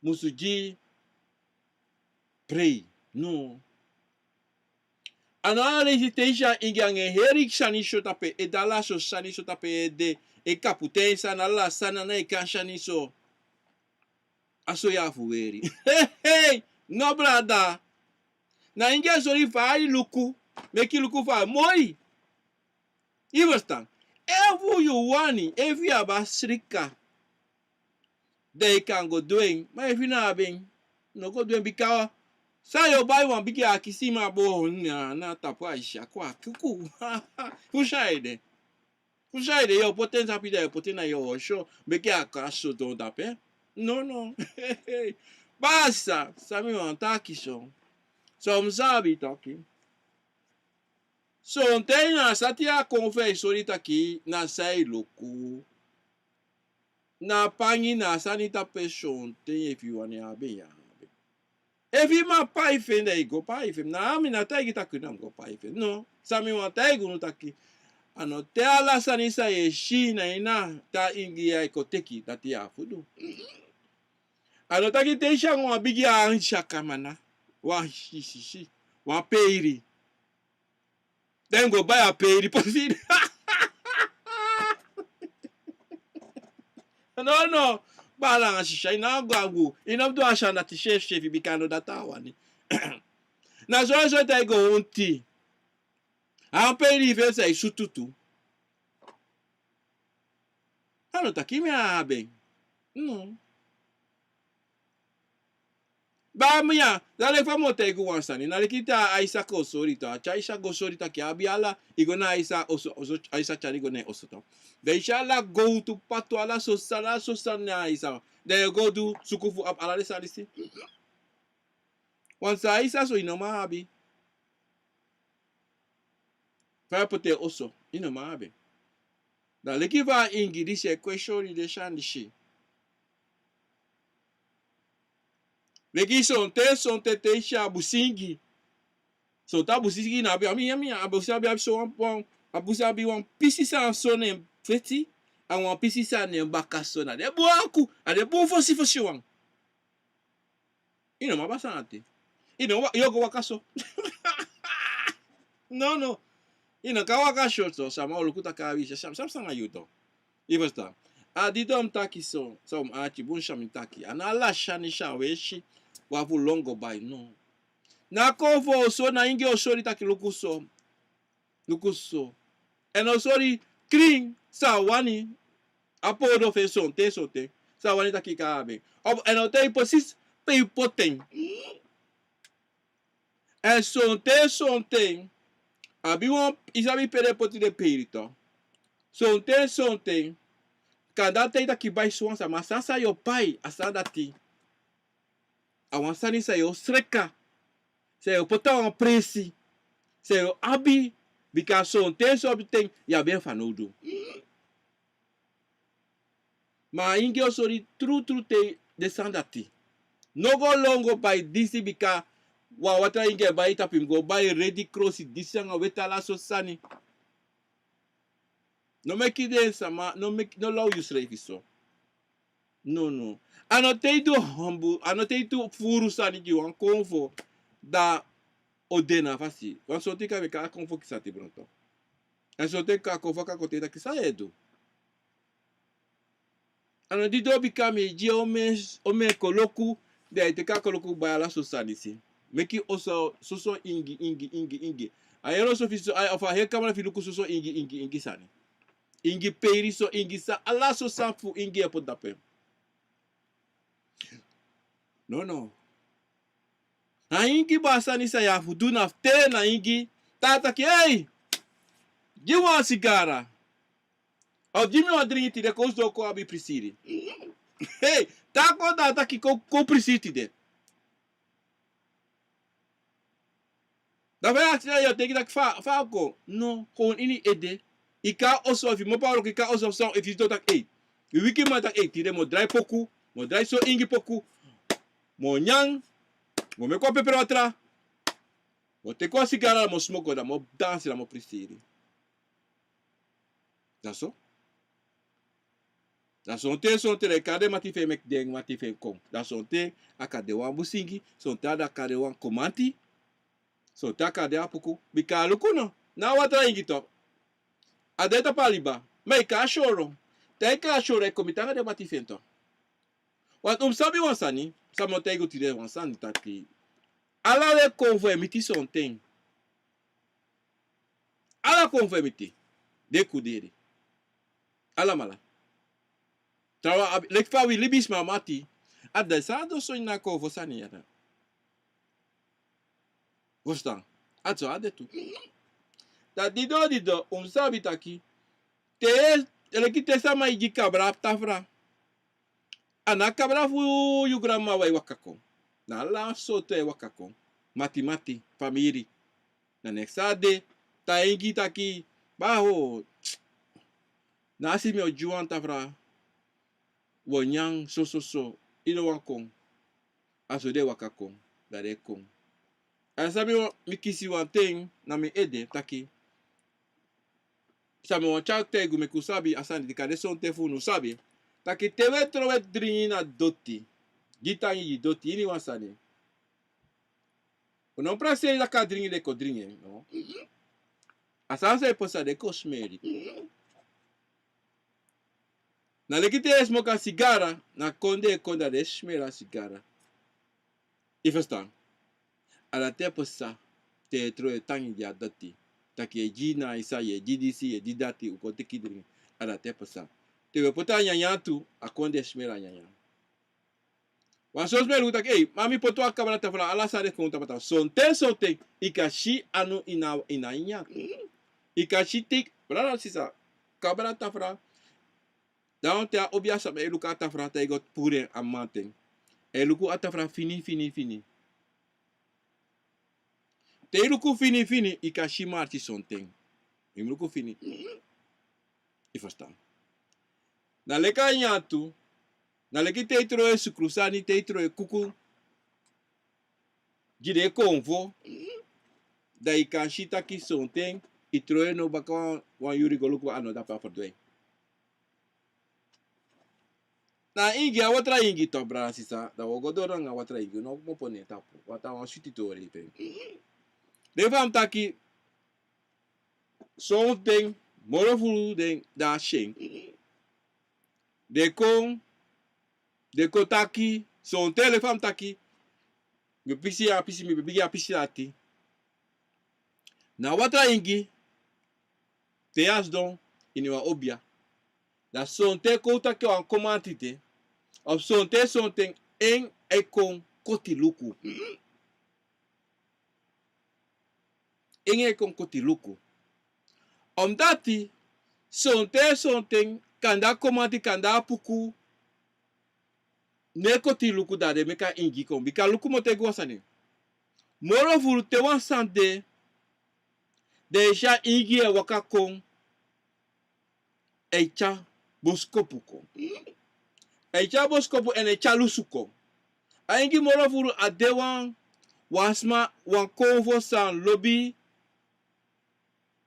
musu gi prei. No. A no ala leisi te i si a ingi anga en heri sani so tapu en ede, ala so sani so tapu en ede, e kapu ten sani, ala sani na e kan sani so. A so ya fu weri. Hei, no brada. Na ingi e sori fa i luku, meki i luku fa moi. I ferstan? Efu yu wani, efu yu abi a srika, dan i kan go du en. Ma efu i no abi en, no go du en bika san yu o bai wan bigi akisi ma bo na, na tapu a isi a kon a kuku. Fu san ede? Fu san ede? Yu o poti en sabi dan yu o poti en na yu oso, meki a kon a soto dape. No, no. Basa, san mi wani taki so. So mi sabi taki sonten na sati a kon fu e sori taki na san i luku. Na pangi na sani tapu e sonten efu i wani abi en ya abi en. Efu i man pai fu en dan i go pai fu en. Na mi na taigi taki na mi go pai fu en. No, san mi wani taigi unu taki a no te ala sani san yu e si na ini a ingi ya i kon teki dati ya fu du. A no taki te i si anga wan bigi anga sakamana, wan sisisi, wan peiri. Dan i go bai a peiri pasi. No, no. Bala anga sisa, i no go angu. I no du a sani dati sefisefi bika a no dati a wani. Na so a so te i go onti. A peiri fu en sa i sutu tu. A no taki mi abi en. No. Baa mi ya, dan leki fa mi o taigi wan sani. Na leki te a Aisa kon sori tu. A tyai Aisa go sori taki a abi ala, i go na Aisa oso, oso, Aisa tyari go na en oso tu. Dan i si ala gowtu patu, ala so sani, ala so sani na Aisa. Dan yu go du suku fu abi ala den sani disi. Wan san Aisa so i no man abi. Fa yu poti en oso, i no man abi en. Dan leki fa a ingi disi e kon e sori den sani disi. Leki sonten, sonten te i si a busingi. Sonten a busingi na abi, a mi, a mi, a busingi abi, abi so wan, wan, a busingi abi wan pisi san so na en feti, anga wan pisi san na en baka so na den bun aku, a den bun fosi fosi wan. I no man pasa ati. I no wa-, yu o go waka so. No, no. I no kan waka so, so, sama o luku taki a wisi, sama, sama, sama yu tu. I ferstan? A didon mi taki so, so mi ati bun san mi taki. A no ala sani san we si, wan fu lon go bai, no. Na kon fu oso, na ingi o sori taki luku so. Luku so. Èn o sori krin san a wani, a powdo fu en sonten, sonten. San a wani taki i kan abi en. Of, èn o taigi i presis pe i poti en. Èn sonten, sonten, abi wan, i sabi pe den poti den peiri tu. Sonten, sonten, kande a taigi taki bai so wan sani, ma san san yu o pai, a sani dati. A wan sani san yu o sreka, san yu o poti a wan presi, san yu o abi, bika sonten, sonten yu abi en fanowdu. Ma a ingi o sori trutru te den sani dati. No go lon go bai disi bika wan watra ingi e bai tapu, i mus go bai redi krosi disi anga weti, ala so sani. No meki den sama, no meki, no law yusrefi so. No, no. A no te i du hombu, a no te i du furu sani gi wan konfo, dan o de na fasi. Wan sonten kan meki a konfo kisi ati bronto. Èn sonten kan a konfo kan kon taki san yu e du. A no didon bika mi e gi en omen, omen koloku, dan a e teki a koloku bai ala so sani disi. Meki oso, soso ingi, ingi, ingi, ingi. A heri oso fi so, a, of a heri kamra fi luku soso ingi, ingi, ingi sani. Ingi peiri so, ingi san, ala so sani fu ingi e poti dape. No, no. Na ingi baa sani san yu abi fu du na fu te na ingi tan taki, ei! Gi mi wan sigara. Of gi mi wan dringi tide, kon sidon kon abi prisiri. Hei, tan kon tan taki kon, kon prisiri tide. Dan fa yu aksi, yu o denki taki fa, fa a kon. No, kon ini ede. I kon a oso, efu i mopo a wroko, i kon a oso, so, efu i sidon taki, ei. Yu wikiman taki: "Ei, tide mi o drai poku, mi o drai so ingi poku, mi o nyan, mi o meki wan pepere watra, mi o teki wan sigara, mi o smoko, dan mi o dansi, dan mi o prisiri." Dan so. Dan sonten, sonten, dan yu kari den mati fu en, meki den mati fu en kon. Dan sonten a kan de wan bun singi, sonten a kan de wan komanti, sonten a kan de wan puku. Bika luku no, na a watra ingi tu. A de tapu a liba. Ma yu kan sori. Te yu kan sori, yu kon miti anga den mati fu en tu. Want un mus sabi wan sani, san mi o taigi un tide wan sani taki, ala we kon fu e miti sonten. Ala kon fu e miti. Den kuderi. Alamala. Trawan abi, leki fa wi libisma mati. A de san a du so ini a kon fu sani ya. Verstaan? A so a de tu. Dan dido, dido, un sabi taki. Te, leki te sama e gi kabra tafra. A na kabra fu yu granmama e waka kon. Na ala sortu e waka kon. Mati mati, famiri. Na neks a de, te a ingi taki, baho. Na a si mi o gi wan tafra. Wi o nyan so, so, so. Yu no wani kon. A so den e waka kon. Dan den e kon. A sabi wan, mi kisi wan ten na mi ede taki. San mi wani tyari taigi un meki un sabi, a sani di kan de sonten fu unu sabi. Taki te wi e trowe dringi na doti. Gi tangi gi doti, ini wan sani. Un no prakseri taki a dringi den kon dringi en, no. A sani san e pasa den kon smeri. Na leki te yu e smoki a sigara, na kon den e kon dan den e smeri a sigara. Yu ferstan? A dati e pasa te yu e trowe tangi gi a doti. Taki yu e gi na yu san, yu e gi disi, yu e gi dati, un kon teki dringi. A dati e pasa. Te wi e poti a nyanyan tu, a kon den e smeri a nyanyan. Wan son sma e luku taki, ei, ma mi poti wan kabra tafra, ala sani e kon tapu a tafra. Sonten, sonten, yu kan si anu ini a, ini a nyanyan. Yu kan si teki, brada, sisa, kabra tafra. Dan te a obiasma e luku a tafra, te yu go puru en a mamanten. E luku a tafra fini, fini, fini. Te yu luku fini, fini, yu kan si marki sonten. Yu mus luku fini. Yu ferstan? Na leki a nyanyan tu, na leki te yu trowe sukru sani, te yu trowe kuku gi den konfo, dan yu kan si taki sonten, yu trowe no baka wan, wan yuru go luku a no dapu a ferdwen. Na ingi, a watra ingi tu, brada, sisa, dan wi o go doro nanga watra ingi, no mu poti en tapu, want a wan switi tori pe. Den fa mi taki, sonten, moro furu den, dan a si en. Den kon, den kon taki, sonten leki fa mi taki, mi pisi a pisi, mi bigin a pisi dati. Na watra ingi, te yu a sidon ini wan obia. Dan sonten kon taki wan komanti de. Of sonten, sonten en e kon koti luku. En e kon koti luku. Omdati, sonten, sonten, kande a komanti, kande a puku, no e koti luku, dan den meki a ingi kon. Bika luku, mi o taigi wan sani. Moro furu te wan sani de, dan yu e si a ingi e waka kon, e tyari boskopu kon. E tyari boskopu èn e tyari lusu kon. A ingi moro furu a de wan, wan sma, wan konfo san lobi,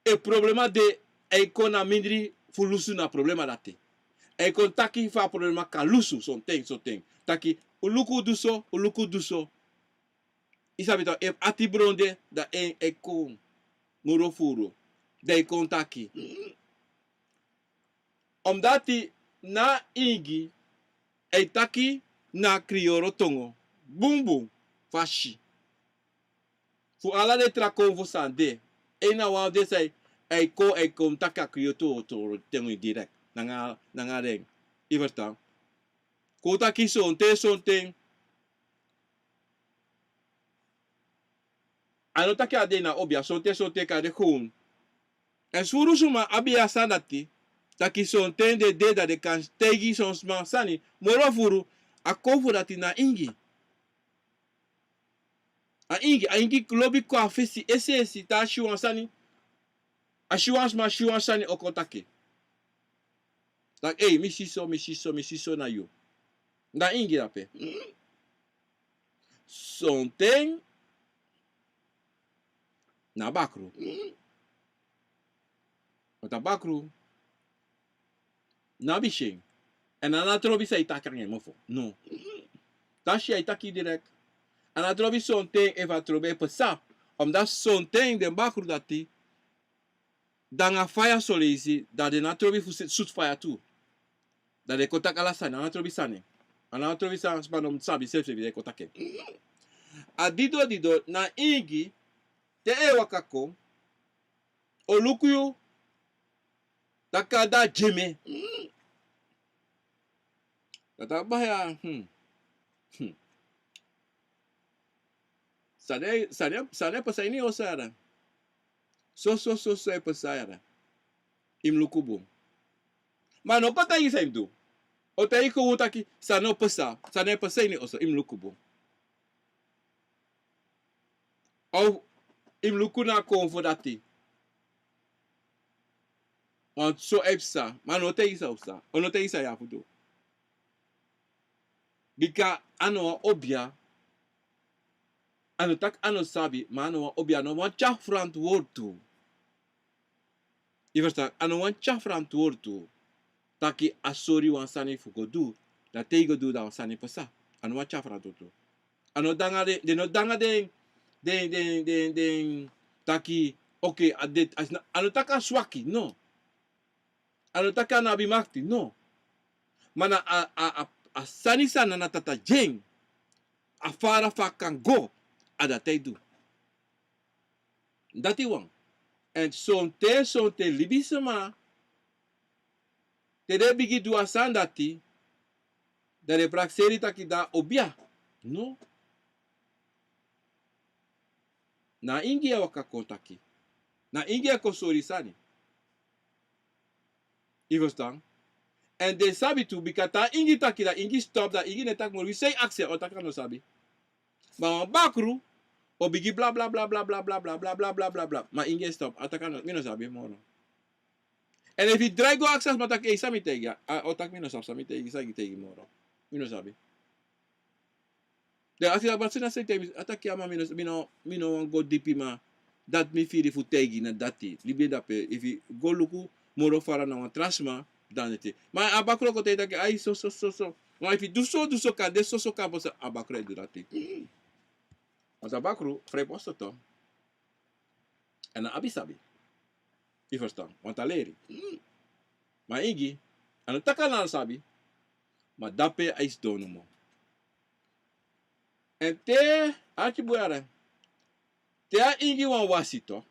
e problema de, a e kon na mindri fu lusu na problema dati. A e kon taki fa a problema kan lusu, sonten, sonten. Taki, un luku du so, un luku du so. Yu sabi taki, efu ati bron de, dan en e kon moro furu. Dan yu kon taki. Omdati na ingi, a e taki na kriyoro tongo. Bunbun fasi. Fu ala den tra konfo san de. En na wan fu den san e kon, e kon taki a kriyoro tongo, tongo ten direkt. Nanga, nanga den. Yu ferstan? Kon taki sonten, sonten. A no taki a de na obia, sonten, sonten kan de kon. Èn suru suma abi a sani dati, taki sonten den de dan den kan taigi son sma sani, moro furu, a konfo dati na ingi. A ingi, a ingi lobi kon a fesi, esi, esi, te a si wan sani, a si wan sma, si wan sani o kon taki. Taki, ei, mi si so, mi si so, mi si so na yu. Na ingi dape. Sonten na bakru. Want a bakru no abi syen. Èn a no trobi san yu taki nanga en mofo. No. Te a si yu e taki direct. A no trobi sonten, efu a trobi e pasa. Omdat sonten den bakru dati, dan a faya soleisi, dan den no trobi fu sutu faya tu. Dan den kon taki ala sani, a no trobi sani. A no trobi sani, sma no sabi srefi srefi den kon taki en. A dido dido, na ingi, te e waka kon, o luku yu, taki a de a dyeme. Dati a baya, hmm. Hmm. San e, san e, san e pasa ini yu oso ya? So, so, so, so e pasa ya. Yu mus luku bun. Ma a no o kon taigi yu san yu mus du. A o taigi yu kon taki, san no pasa, san e pasa ini yu oso, yu mus luku bun. Of yu mus luku na a konfo dati. Want so e psa, ma a no o taigi yu san o psa. A no o taigi yu san yu abi fu du. Bika a no wan obia. A no taki a no sabi, ma a no wan obia, a no wani tyari frantwortu. Yu ferstan, a no wani tyari frantwortu. Taki a sori wan sani fu go du, dan te yu go du dan wan sani pasa. A no wani tyari frantwortu. A no de nanga den, den no de nanga den, den, den, den, den, taki, oké, a de, a, a no taki a swaki, no. A no taki a no abi makti, no. Ma na a, a, a, a sani san na na tata gi en, a fara fa a kan go, a dati a e du. Dati wan. Èn sonten, sonten libisma, te den bigin du a sani dati, dan den prakseri taki dan a obia. No. Na ingi e waka kon taki. Na ingi e kon sori sani. Yu ferstan? Èn den sabi tu, bika te a ingi taki, dan ingi stop, dan ingi no e taki moro. Wi san yu aksi, a o taki a no sabi. Ma wan bakru o bigin bla, bla, bla. Ma ingi e stop, a o taki a no, mi no sabi moro. Èn efu yu drai go aksi a sma taki, ei, san mi taigi yu? A o taki mi no sabi san mi taigi, san yu taigi moro. Mi no sabi. Dan a si a basi na seti, a taki a man, mi no, mi no, mi no wani go dipi, ma dati mi firi fu taigi na dati. Libi en dape, efu yu go luku moro fara na wan tra sma, dan ete. Ma a bakru o kon taigi taki, ai, so, so, so, so. Ma efu yu du so, du so, kande so, so, kande so, a bakru e du dati. Want a bakru, fri posto tu. Èn a abi sabi. Yu ferstan, want a leri. Ma ingi, a no taki a no sabi, ma dape a e sidon nomo. Èn te, arki bun yere, te a ingi wani wasi tu,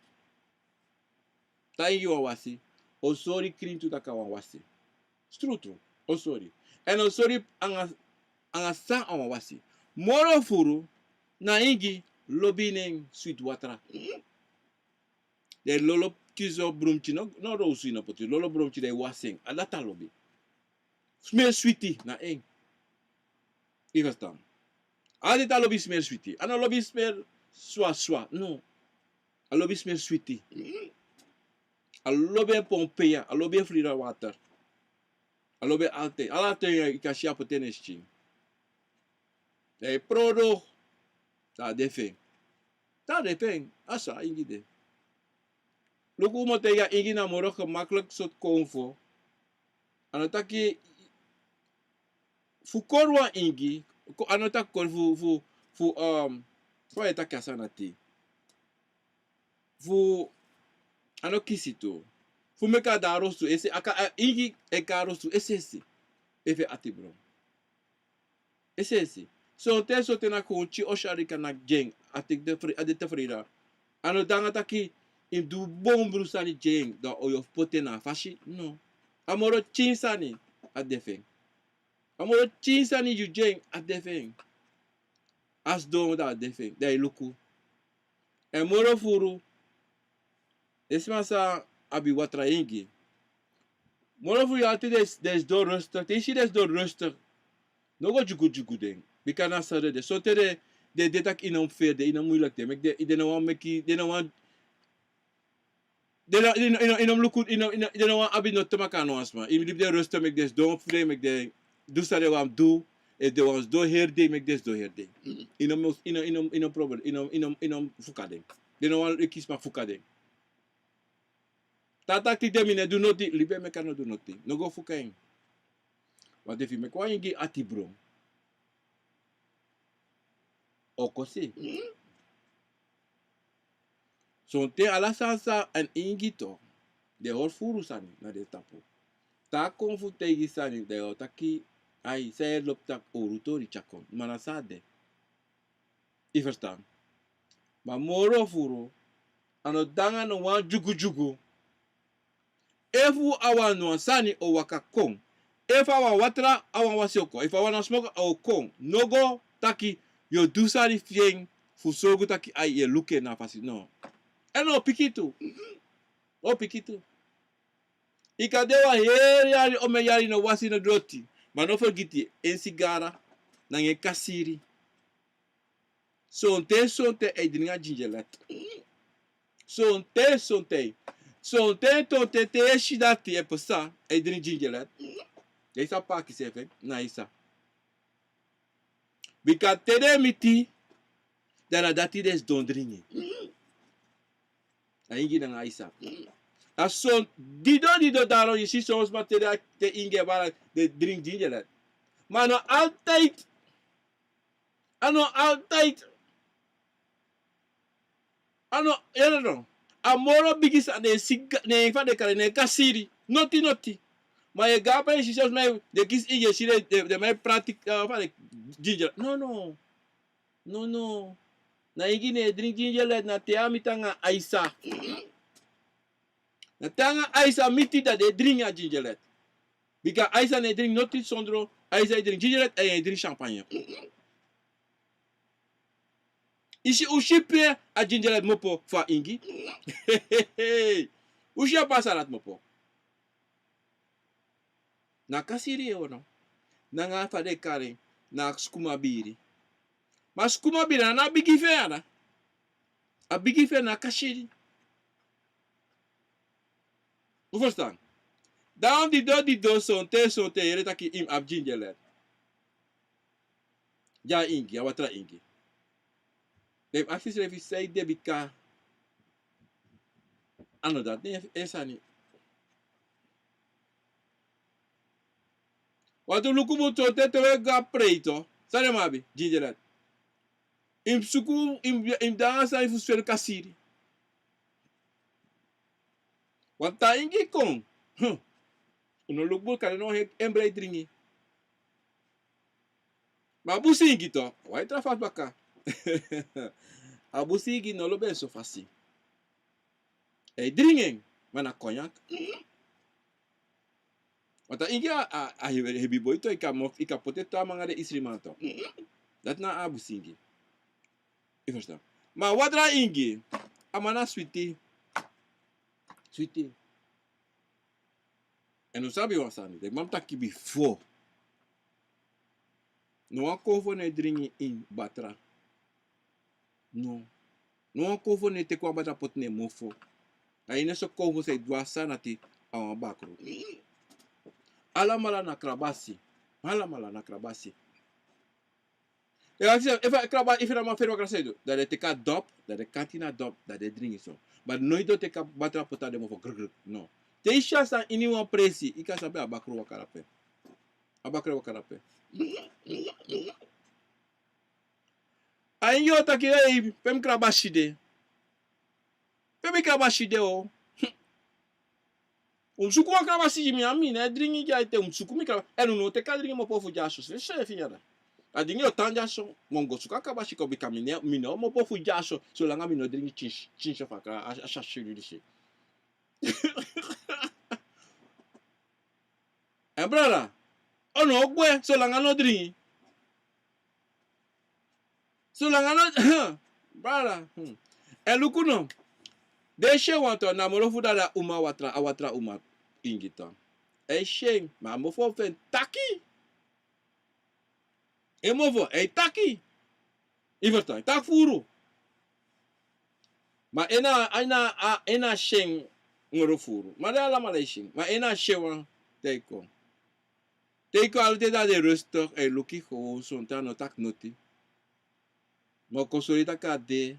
te a ingi wani wasi, o sori krin tu taki a wani wasi. Trutru, o sori. Èn o sori anga, anga san a wani wasi. Moro furu, na ingi lobi nen switi watra. Den lolo kisi o brumti, no, no rowsu yu no poti, lolo brumti, den wasi en, a dati a lobi. Smer switi na en. Yu ferstan? A dati a lobi smer switi. A no lobi smer swa swa, no. A lobi smer switi. A lobi en pompeya, a lobi en frira water. A lobi en alten. Alten yu kan si a poti en na en skin. Dan yu prodo, dan a de fu en. Dan a de fu en, a so a ingi de. Luku, un mu taigi a ingi na moro gemakkelijk sortu konfo. A no taki fu kori wan ingi, ko-, a no taki kori fu, fu, fu, um, fa yu e taki a sani dati. Fu, a no kisi tu. Fu meki a de a rostu esi, a kan, a ingi e kon a rostu esi esi. Efu en ati bron. Esi esi. Sonten, sonten na kon tyin oso yari kan naki gi en, a teki de fri-, a de tevreden. A no de nanga taki yu mus du bunbun sani gi en, dan o yu o poti en na a fasi. No. A moro tyin sani a de fu en. A moro tyin sani yu gi en, a de fu en. A sidon, dan a de fu en, dan yu luku. Èn moro furu, den sma san abi watra ingi. Moro furu, yu ati den, den sidon rustig. Te yu si den sidon rustig, no go dyugu dyugu den. Bika na sani de. Sonten den, den, den taki yu no mus feri den, yu no mus moeilijk den. Meki den, den no wani meki, den no wani Den no, yu no, yu no, yu no mus luku, yu no, yu no, den no wani abi noti te meki a no wan sma. Yu mus libi den rustig, meki den sidon fu den, meki den du san den wani du. Efu den wani sidon heri dei, meki den sidon heri dei. Yu no mus, yu no, yu no, yu no problem, yu no, yu no, yu no fuka den. Den no wani yu kisi sma fuka den. Te a taki te mi no e du noti, libi en meki a no du noti. No go fuka en. Want efu yu meki wan ingi ati bron, o kosi. Sonten ala sani san en ingi tu, den hori furu sani na den tapu. Te a kon fu taigi sani, dan yu o taki, ai, san yu e lobi taki owru tori tyari kon. Ma na so a de. Yu ferstan? Ma moro furu, a no de nanga no wan dyugudyugu. Efu a wani wan sani o waka kon. Efu a wani watra, a wani wasi o kon. Efu a wani smoko, a o kon. No go taki yu o du sani fi en fu sorgu taki ai, yu e luku en na a fasi. No. Èn no piki tu. No piki tu. Yu kan de wan heri yari, omeni yari, no wasi, no du noti. Ma no fergiti, en sigara nanga en kasiri. Sonten, sonten, a e dringi a gingerlet. Sonten, sonten. Sonten, sonten, te yu e si dati e pasa, a e dringi gingerlet. Yu sa paki sefi, na yu sa. Bika te den miti, dan na dati den sidon dringi. A ingi nanga a isa. A son dido dido daro yu si son sma te den, te ingi e bari den dringi gingerlet. Ma a no altijd. A no altijd. A no, yu no. A moro bigi sani na en siga, na en fa den kari, na en kasiri. Noti noti. Ma yu e go a presi, yu si son sma den kisi ingi, yu si den, den, den man e prati, eh, fa den gingerlet. No, no. No, no. Na ingi na e dringi gingerlet, na te a miti nanga a isa. Na te nanga a isa miti, dan den e dringi a gingerlet. Bika a isa no e dringi noti sondro, a isa e dringi gingerlet, èn e dringi champagne. Yu si, un si pe a gingerlet kmopo fu a ingi. Un si a pasa dati kmopo. Na kasiri yu e wani. Nanga fa den e kari en, na skumabiri. Ma skumabiri a no bigi fu en ya. A bigi fu en na kasiri. Un ferstan? Dan dido dido sonten sonten yu yere taki yu mus abi gingerlet. Di a ingi, a watra ingi. Den mus aksi srefi san ede, bika a no dati na en sani. Wantu luku bun, sonten te un e go a prei tu, san den man abi? Gingerlet. Yu mus suku, yu mus, yu mus de nanga sani fu sweri kasiri. Wantu te a ingi kon, hmm, un no luku bun, kande no en brei dringi. Ma a busi ingi tu, a wai tra fasi baka. A busi ingi no lobi en so fasi. A e dringi en, ma na konyak. Wantu a ingi a, a, a hebi, hebi boi tu, yu kan mo-, yu kan poti en tu a man nanga den isriman tu. Dati na a busi ingi. Yu ferstan? Ma a watra ingi, a man na switi. Switi. Èn un sabi wan sani, den man mus taki bifo. No wan konfo no e dringi ini batra. No. No wan konfo no e teki wan batra poti na en mofo. A ini so konfo san e du a sani ati, a wan bakru. Alamala na krabasi. Alamala na krabasi. Efu a krabasi, efu a man feni wan krabasi san yu du, dan den teki a dop, dan den kanti na dop, dan den dringi so. Ma noiti den o teki a batra poti na den mofo, grr, grr, no. Te yu si a sani ini wan presi, yu kan sabi a bakru waka drape. A bakru waka drape. A ingi o taki, ei, pe mi krabasi de? Pe mi krabasi de o? Un mus suku wan krabasi gi mi, a mi no e dringi gi a ete, un mus suku mi krabasi. Èn un no o teki a dringi kmopo fu dyaso, srefi srefi ya. A dringi o tan dyaso, ma un go suku a krabasi kon, bika mi no, mi no kmopo fu dyaso, solanga mi no dringi tyinsi, tyinsi fu a, a, a sasi disi. Èn brada, un no o gwe, solanga no dringi. Solanga no, brada. Hmm. Èn luku no. Den si en wantu, na moro fu dati a uma watra, a watra uma ingi tu. A si en, ma a mofo fu en taki. En mofo, a e taki. Yu ferstan, taki furu. Ma en na, en na, a, en na si en, moro furu. Ma den alamala e si en. Ma en na a si en wan te a e kon. Te a e kon, ala ten da den e rustig, a e luku yu gewoon, sonten a no taki noti. Ma a o kon sori taki a de,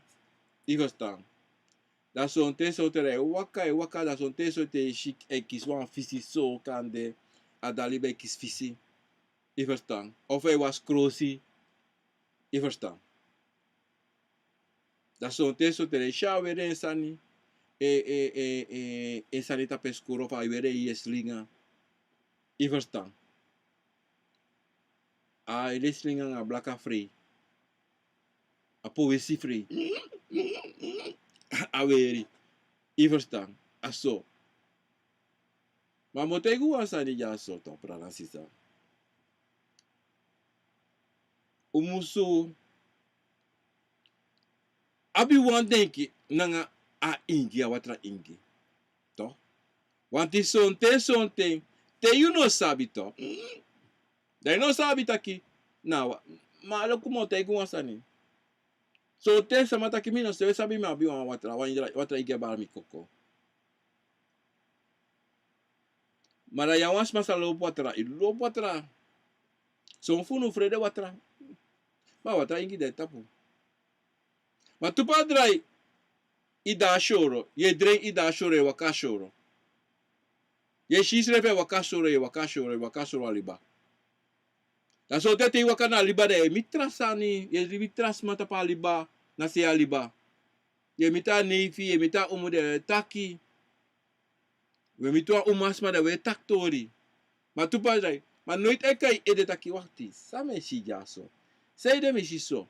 yu ferstan. Da sonten sonten da a e waka, a e waka, da sonten sonten yu e si a e kisi wan fisi so, kande a dati liba e kisi fisi. Yu ferstan. Of a e wasi krosi. Yu ferstan. Da sonten sonten da yu e si a weri en sani, e, e, e, e, en sani tapu en skoro, of a weri en yesi linga. Yu ferstan. A yesi linga nanga blaka frei. A powesi frei. A weri. Yu ferstan. A so. Ma mi o taigi un wan sani dyaso, to, brada nanga sisa. Un musu abi wan denki nanga a ingi, a watra ingi. To. Wanti sonten sonten, te yu no sabi, to. Da yu no sabi taki, na wa-, ma luku, mi o taigi un wan sani. Sonten sama taki mi no sabi, mi abi wan watra, wan watra ingi a bari mi koko. Ma da yu a wan sma sa lobi watra, yu lobi watra. Son fu unu frede watra. Ma watra ingi de tapu. Ma tu pa drai, yu de a soro, yu e dren, yu de a soro, yu e waka a soro. Yu e si yusrefi e waka a soro, yu e waka a soro, yu e waka a soro a liba. Da sonten te yu waka na a liba, da yu e miti tra sani, yu e miti tra sma tapu a liba, na sei a liba. Yu e miti a neifi, yu e miti a umu, da yu e taki. Wi e miti wan umasma, da wi e taki tori. Ma tu pa drai, ma noiti a e kai ede taki wakti, san mi e si dyaso? Sanede mi e si so?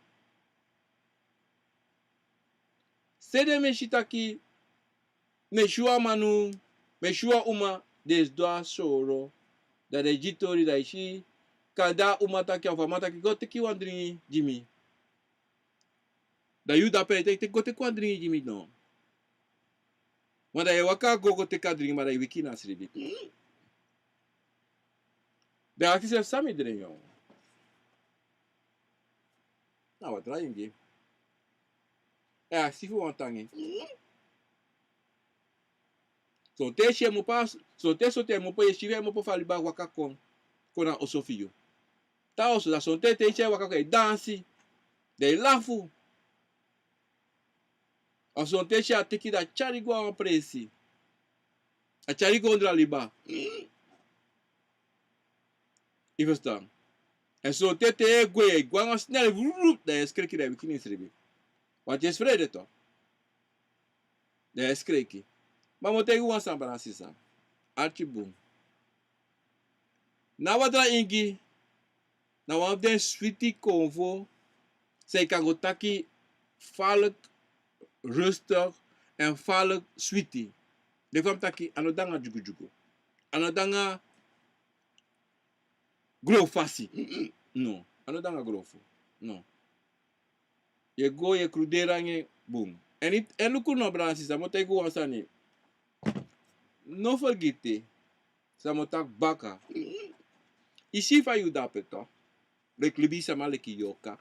Sanede mi e si taki, mi e si wan manu, mi e si wan uma, den sidon a soro, da den e gi tori, da yu si, kande a uma taki, of a man taki, go teki wan dringi gi mi. Da yu dape, teki, teki, go teki wan dringi gi mi no. Ma da yu e waka go, go teki a dringi, ma da yu wiki na sribi. Da yu aksi yusrefi san mi dren yo. Na watra ingi. E aksi fu wan tangi. Sonten yu e si en mupu, sonten, sonten yu e mupu, yu e si en mupu fu a liba waka kon, kon na oso fu yu. Te a oso, da sonten te yu si en waka kon, yu e dansi, den e lafu. A sonten yu si a teki, da a tyari go a wan presi. A tyari go ondro a liba. Yu ferstan. Èn sonten te yu e gwe, yu e gwe nanga snel, vrup, da yu e skreki, da yu wiki na yu sribi. Wanti yu e sfrede to. Da yu e skreki. Ma mi o taigi wan sani, brada nanga sisa. Arki bun. Na watra ingi, na wan fu den switi konfo, san yu kan go taki falk rustig èn falk switi. Leki fa mi taki, a no de nanga dyugudyugu. A no de nanga grofasi. No, a no de nanga grofo. No. Yu e go, yu e kruderi nanga en bun. Èn i, èn luku no, brada nanga sisa, mi o taigi un wan sani. No fergiti san mi o taki baka. I si fa yu de ape to. Leki libisama, leki yorka,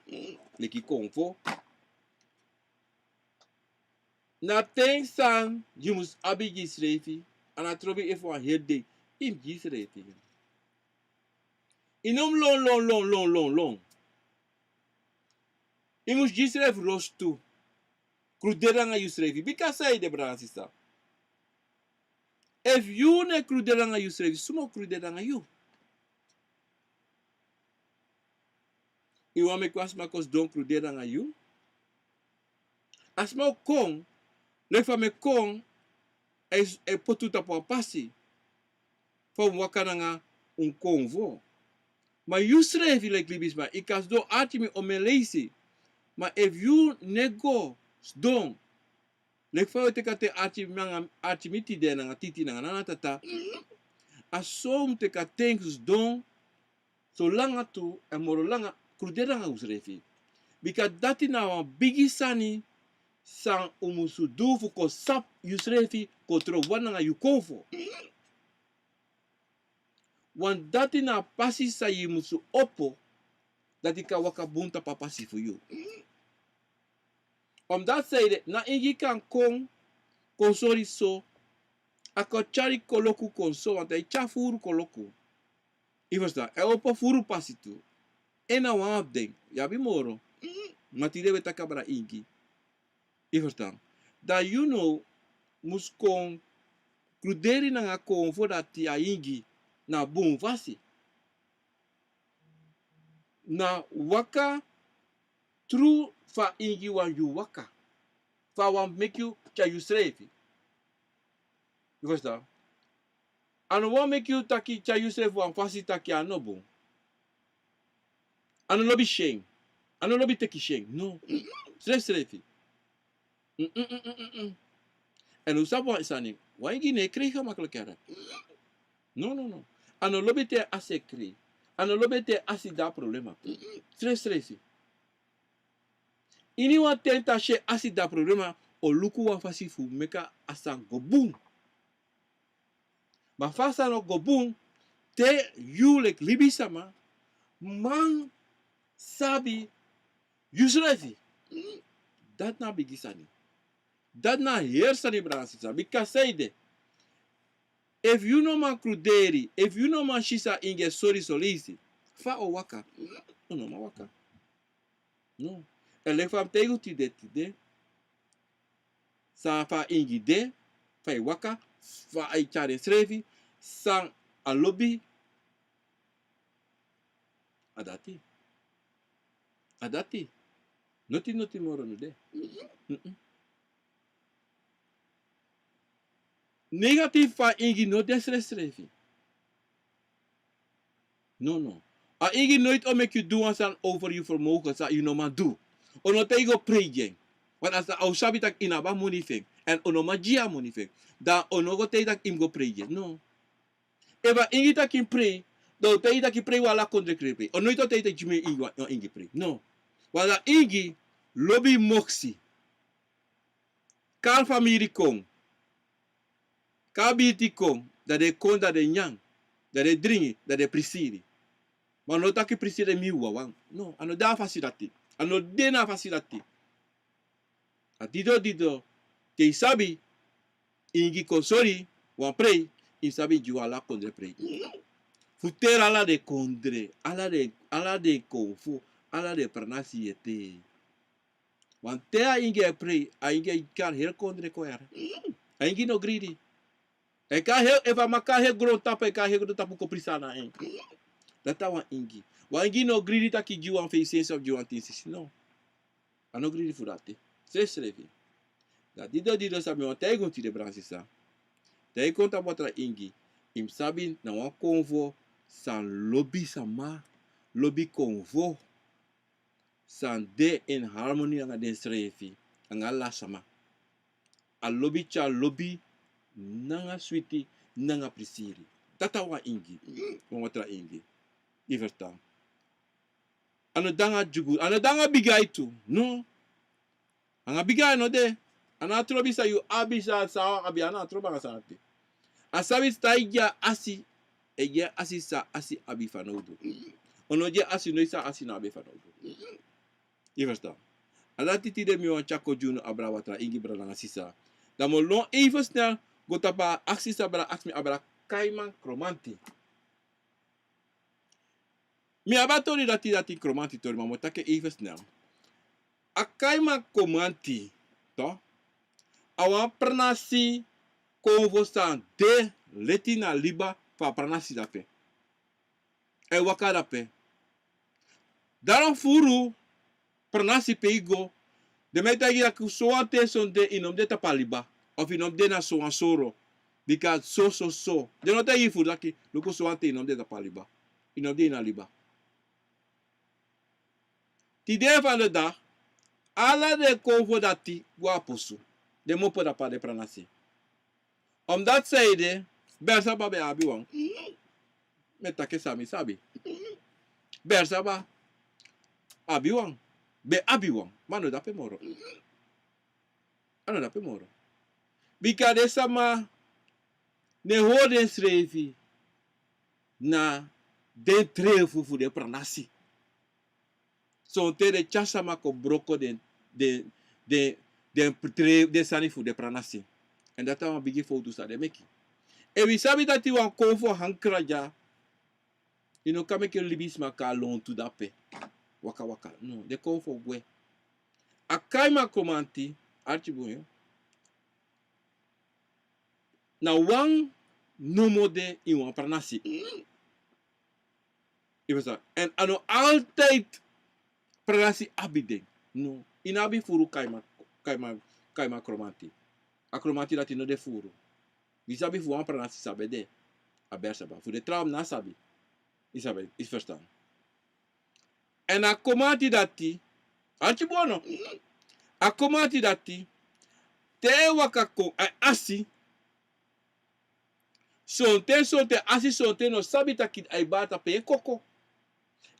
leki konfo. Na ten san yu mus abi gi yusrefi, a no trobi efu wan heri dei, i mus gi yusrefi. I no mus lon, lon, lon, lon, lon, lon. I mus gi yusrefi rostu. Kruderi nanga yusrefi. Bika sanede, brada nanga sisa? Efu yu no e kruderi nanga yusrefi, suma o kruderi nanga yu? I wani meki wan sma kon sidon kruderi nanga yu? A sma o kon, leki fa mi e kon, e, e poti un tapu wan pasi. Fa un waka nanga un konfo. Ma yusrefi leki libisma, i kan sidon arki mi omeni leisi. Ma efu yu no e go sidon, leki fa yu o teki a ten arki mi nanga, arki mi tide nanga titi nanga nana tata. A so un mus teki a ten sidon, so langa tu, èn moro langa, kruderi nanga yusrefi. Bika dati na wan bigi sani, san un musu du fu kon sabi yusrefi, kon trouwman nanga yu konfo. Want dati na a pasi san yu musu opo, dati kan waka bun tapu a pasi fu yu. Omdat sanede, na ingi kan kon, kon sori so, A kon tyari koloku kon so, want a e tyari furu koloku. Yu ferstan? A e opo furu pasi tu. En na wan fu den. Yu abi moro. Ma tide wi e taki abra ingi. Yu ferstan? Dan yu no mus kon kruderi nanga konfo dati a ingi na bun fasi. Na waka tru fa ingi wani yu waka. Fa a wani meki yu tyari yusrefi. Yu ferstan? A no wani meki yu taki tyari yusrefi wan fasi taki a no bun. A no lobi syen. A no lobi teki syen. No. Srefsrefi. Mm, mm, mm, mm, mm, mm. Èn un sabi wan sani, wan ingi no e krei gemakkelijk, yara. No, no, no. A no lobi te asi e krei. A no lobi te asi de na problema. Mm, mm. Srefsrefi. Iniwan ten te a si e asi de na problema, o luku wan fasi fu meki a sani go bun. Ma fa a sani o go bun, te yu leki libisama man sabi yusrefi. Dati na a bigi sani. Dati na a heri sani, brada nanga sisa. Bika sanede, efu yu no man kruderi, efu yu no man si san ingi e sori soleisi, fa a o waka? Un no man waka. No. Èn leki fa mi taigi un tide, tide. San fa ingi de, fa a e waka, fa a e tyari ensrefi, san a lobi. A dati. A dati. Noti, noti moro no de. Mm-mm. Negatief fu a ingi no de srefsrefi. No, no. A ingi noiti o meki yu du wan sani over yu vermogen san yu no man du. Un no taigi go prei gi en. Want a sa, a o sabi taki yu no abi a moni fu en. Èn un no man gi yu a moni fu en. Dan un no go taigi taki yu mus go prei gi en. No. Efu a ingi taki yu mus prei, dan un taigi taki prei, wan ala kondre krei prei. Un noiti o taigi taki gi mi ingi, wan ingi prei. No. Want a ingi lobi moksi. Kari famiri kon. Kari birti kon, dan den kon, dan den nyan, dan den dringi, dan den prisiri. Ma no taki prisiri mi wawan. No, a no de na a fasi dati. A no de na a fasi dati. A dido dido, te yu sabi, ingi kon sori wan prei, yu sabi gi wan ala kondre prei. Fu teri ala den kondre, ala den, ala den konfo, ala den pranasi ete. Want te a ingi e prei, a ingi e kari heri kondre kon yara. A ingi no gridi. A e kari heri, efu a man kari heri grontapu, a e kari heri grontapu kon prisi na en. Dati a wan ingi. Wan ingi no gridi taki gi wan feifi sensi of gi wan tin sensi, no. A no gridi fu dati. Srefsrefi. Dan dido dido san mi wani taigi un tide, brada nanga sisa. Te yu kon tapu watra ingi, yu mus sabi na wan konfo san lobi sama, lobi konfo. San de in harmoni nanga densrefi, nanga ala sama. A lobi tyari lobi, nanga switi, nanga prisiri. Dati a wan ingi, wan watra ingi. Yu ferstan? A no de nanga dyugu, a no de nanga bigi ai tu. No. Nanga bigi ai no de. A no a trobi san yu abi, san san abi, a no a trobi nanga san ati. A sabi san e gi en asi, e gi en asi san asi abi fanowdu. Un no gi en asi noiti san asi no abi fanowdu. Yu ferstan? A dati tide mi wani tyari kon gi unu abra watra ingi, brada nanga sisa. Dan mi o lon even snel go tapu a aksi san brada aksi mi, abra Kaiman Kromanti. Mi abi a tori dati, dati Kromanti tori, ma mi o taki en even snel. A Kaiman Kromanti, toch? A wan pranasi konfo san de leti na liba fu a pranasi dape. A e waka dape. Daarom furu pranasi pe yu go, den mu e taigi yu taki sowan ten sonde yu no mu de tapu a liba, of yu no mu de na sowan soro. Bika so, so, so. Den no taigi yu furu taki, luku, sowan ten yu no mu de tapu a liba. Yu no mu de ini a liba. Tide fu a de dati, ala den konfo dati go a posu. Den mu opo dape na den pranasi. Omdat sanede, Bersaba ben abi wan. Mi e taki san mi sabi. Bersaba abi wan. Ben abi wan. Ma a no de dape moro. A no de dape moro. Bika den sama no e hori densrefi na den trefu fu den pranasi. Sonten den tyari sama kon broko den, den, den, den tre-, den sani fu den pranasi. Èn dati a wan bigi fowtu san den meki. Efu yu sabi dati wan kon fu a hankra dya, yu no kan meki libisma kon lontu dape. Waka waka. No, den kon fu gwe. A kaiman kromanti, arki bun yo. Na wan nomo de ini wan pranasi. Yu ferstan? Èn a no altijd pranasi abi den. No, yu no abi furu kaiman, kaiman, kaiman kromanti. A kromanti dati no de furu. Yu sabi fu wan pranasi san ben de. A ben saba. Fu den trawan mi no sabi. Yu sabi, yu ferstan? Èn a kromanti dati, arki bun no. A kromanti dati, te a e waka kon, a e asi. Sonten, sonten, a e asi, sonten no sabi taki a e bari tapu en koko.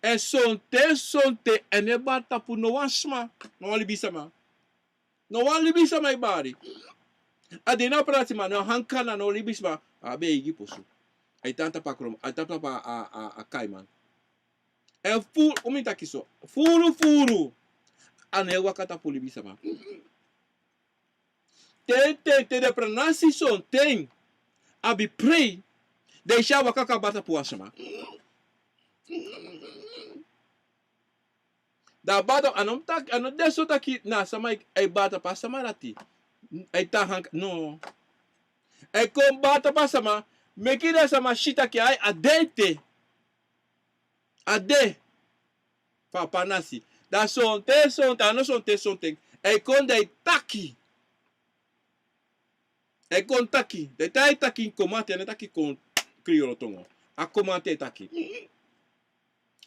Èn sonten, sonten, a no e bari tapu no wan sma, no wan libisma. No wan libisma e bari. A de na pranasi ma no hankra na no libisma. A abi eigi posu. A e tan tapu a krom-, a e tan tapu a, a, a, a kaiman. Èn fu, un mi taki so. Furu, furu. A no e waka tapu libisma. Te, te, te den pranasi sonten abi prei. Den e si a waka kon bari tapu wan sma. Dan a bari tapu, a no mu taki, a no de so taki na a sama e, e bari tapu a sama dati. A e tan hankra, no. A e kon bari tapu a sama, meki den sama si taki ai, a de ete. A de. Fu a pranasi. Dan sonten, sonten, a no sonten, sonten. A e kon dan a e taki. A e kon taki. Dan te a e taki kromanti, a no e taki kon kriyoro tongo. A kromanti a e taki.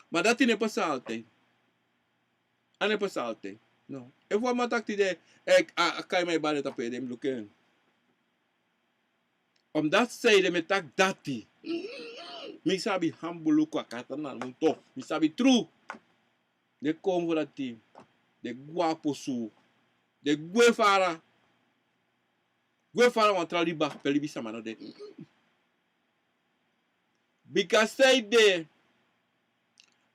Ma dati no e pasa altijd. A no e pasa altijd. No. Efu wan man taki tide, eh, a, a kaiman e bari tapu ede, mi luku en. Omdat zij de mi e taki dati. Mi sabi hambuluku a kata na munto. Mi sabi tru. Den kon fu dati. Den gwe a posu. Den gwe fara. Gwe fara wan tra liba, pe libisma no de. Bika zij de,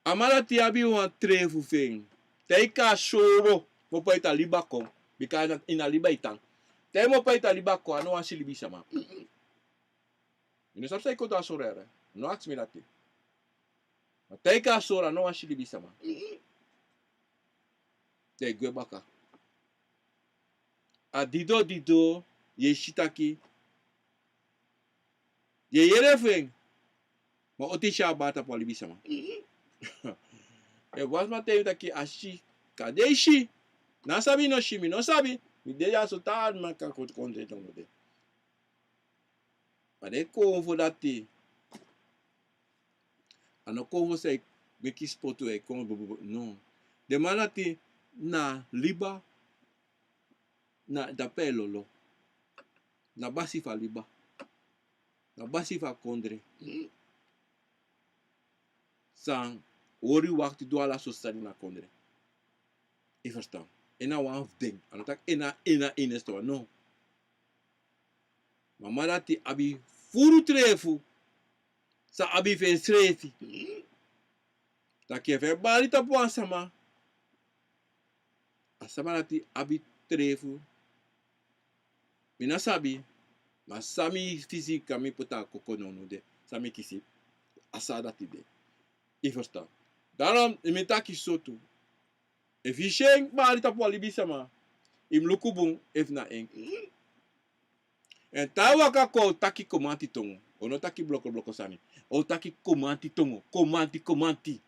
a man dati abi wan trefu fu en. Te a e kon a soro, mu opo ete a liba kon. Bika na, ini a liba e tan. Te a mu opo ete a liba kon, a no wani si libisma. Mi no sabi san e kon du a soro yere. No aksi mi dati. Ma te a e kon a soro, a no wani si libisma. Den e gwe baka. A dido, dido, yu e si taki. Yu e yere fu en. Ma oti si a bari tapu a libisma. Efu wan sma taigi mi taki a si, kande i si. Na sabi no si, mi no sabi. Mi de ya so tan man kan kon, kon de tongo de. Ma den kon fu dati. A no kon fu san e meki spotu e kon bububu. No. Den man dati na liba, na dape lolo. Na basi fu a liba. Na basi fu a kondre. San hori wakti du ala so sani na kondre. Yu ferstan? En na wan fu den. A no taki en na, en na enigste wan, no. Ma a man dati abi furu trefu. San abi fu ensrefi. Taki efu en bari tapu wan sama. A sama dati abi trefu. Mi no sabi. Ma san mi fisi kan mi poti a koko nownow de. San mi kisi. A sani dati de. Yu ferstan? Daarom, mi taki so tu. Efu yu si en bari tapu wan libisma. Yu mus luku bun efu na en. Èn te a waka kon, a o taki kromanti tongo. A o no taki blokobloko sani. A o taki kromanti tongo. Kromanti, kromanti.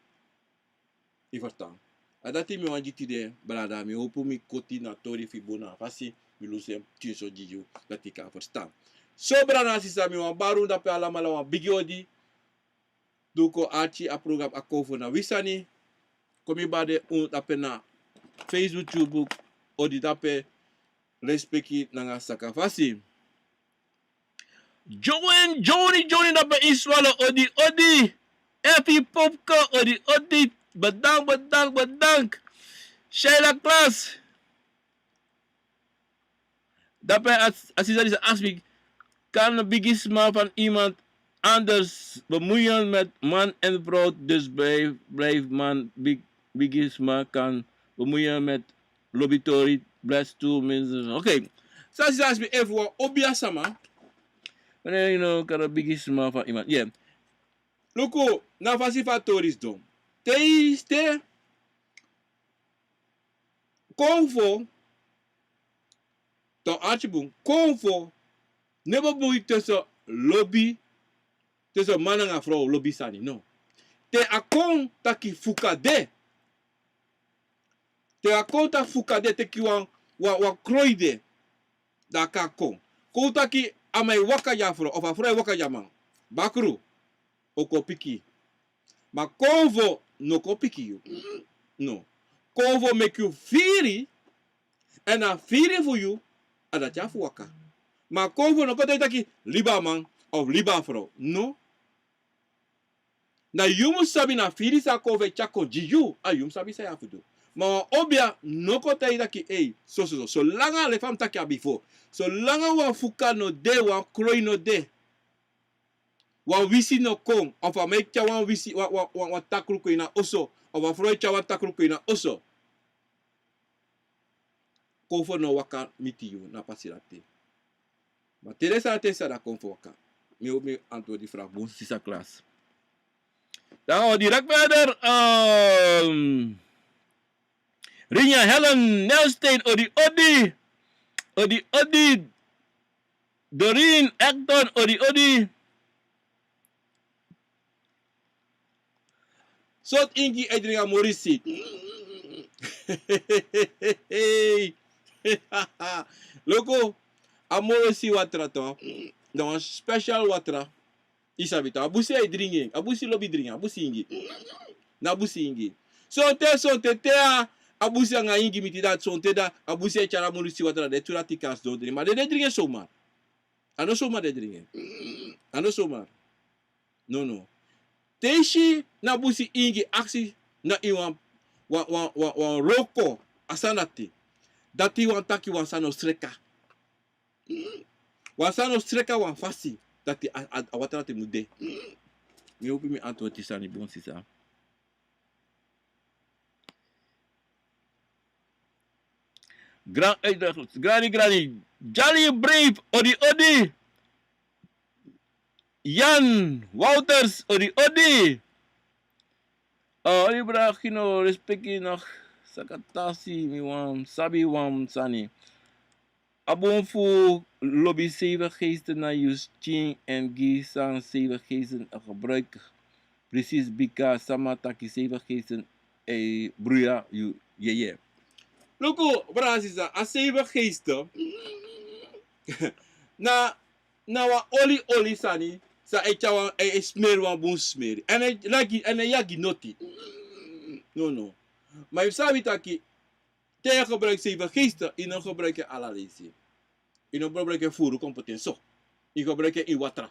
Yu ferstan? A dati mi wani gi tide, brada, mi howpu mi koti na tori fu yu bun na a fasi, mi lusu en pikinso gi yu, dati yu kan ferstan. So brada, sisa, mi wani bari un dape alamala wan bigi odi. Duko arki a program Akomfo na wi sani. Kon mi bari un dape na Facebook, YouTube, odi dape, respeki nanga sakafasi. Join, Johnny, Johnny dape, Iswalo, odi, odi. Effie Popke, odi, odi. Bedank, bedank, bedank. Sheila Klaas. Daarbij as-, assistent is aspik, kan bigisma van iemand anders bemoeien met man en vrouw, dus blijf, blijf man, big-, bigisma kan bemoeien met lobitori, bless two mensen. Oké. Sasi, sasi, efu wan obiasma. Wan no kan bigi sma fu a iman. Yeah. Luku, na fasi fu a tori sidon. Te i si te konfo, dan arki bun, konfo no e bun tussen lobi, tussen man nanga frow lobi sani, no. Te a kon taki fuka de, te a kon taki fuka de, teki wan, wan, wan kroi de, dan a kan kon. Kon taki a man e waka gi a frow, of a frow e waka gi a man. Bakru, o kon piki. Ma konfo no kon piki yu. No. Konfo meki yu firi, èn a firi fu yu, a dati a fu waka. Ma konfo no kon taki taki libi a man of libi a frow. No. Na yu mus sabi na firi san konfo e tyari kon gi yu, a yu mus sabi san yu abi fu du. Ma wan obia no kon taki taki, ei, so, so, so. Solanga, leki fa mi taki a bifo. Solanga wan fuka no de, wan kroi no de, wan wisi no kon, of a man e tyari wan wisi, wan, wan, wan, wan takru kon ini a oso, of a frow e tyari wan takru kon ini a oso, konfo no waka miti yu na a pasi dati. Ma te den sani dati e sani, dan konfo waka. Mi hopi mi antwoord yu vraag bun, sisa Klas. Dan wi direct verder. Ehm, Rinja Helen Nelstein, odi, odi. Odi, odi. Doreen Acton, odi, odi. Sortu ingi e dringi a morisi? Luku, a morisi watra tu, na wan special watra. I sabi tu, a busi e dringi en, a busi lobi dringi, a busi ingi. Na busi ingi. Sonten, sonten te a, a busi nanga ingi miti, dati sonten dan a busi e tyari a morisi watra, den tu dati kan sidon dringi. Ma den no e dringi en zomaar. A no zomaar den e dringi en. A no zomaar. No, no. Te i si na busi ingi aksi na ini wan, wan, wan, wan, wan wroko, a sani dati, dati wani taki wan sani o sreka. Wan sani o sreka wan fasi, dati a, a, a watra dati mu de. Mi hopi mi antwoord yu sani bun, sisa. Gran, eh, grani, grani. Jali Brave, odi, odi. Jan Wouters, odi, odi. Ah, odi, brada Gino, respeki na sakatasi, mi wani sabi wan sani. A bun fu lobi zeven geesten na yu skin èn gi san zeven geesten e gebruik. Precies, bika sama taki zeven geesten e bruya yu yeye. Luku, brada, sisa, a zeven geesten na, na wan oli, oli sani, san e tyari wan, e, e smeri wan bun smeri. Èn e, like, èn e yagi noti. No, no. Ma yu sabi taki, te yu e gebruik zeven geesten, yu no gebruik en ala leisi. Yu no gebruik en furu kon poti en so. Yu gebruik en ini watra.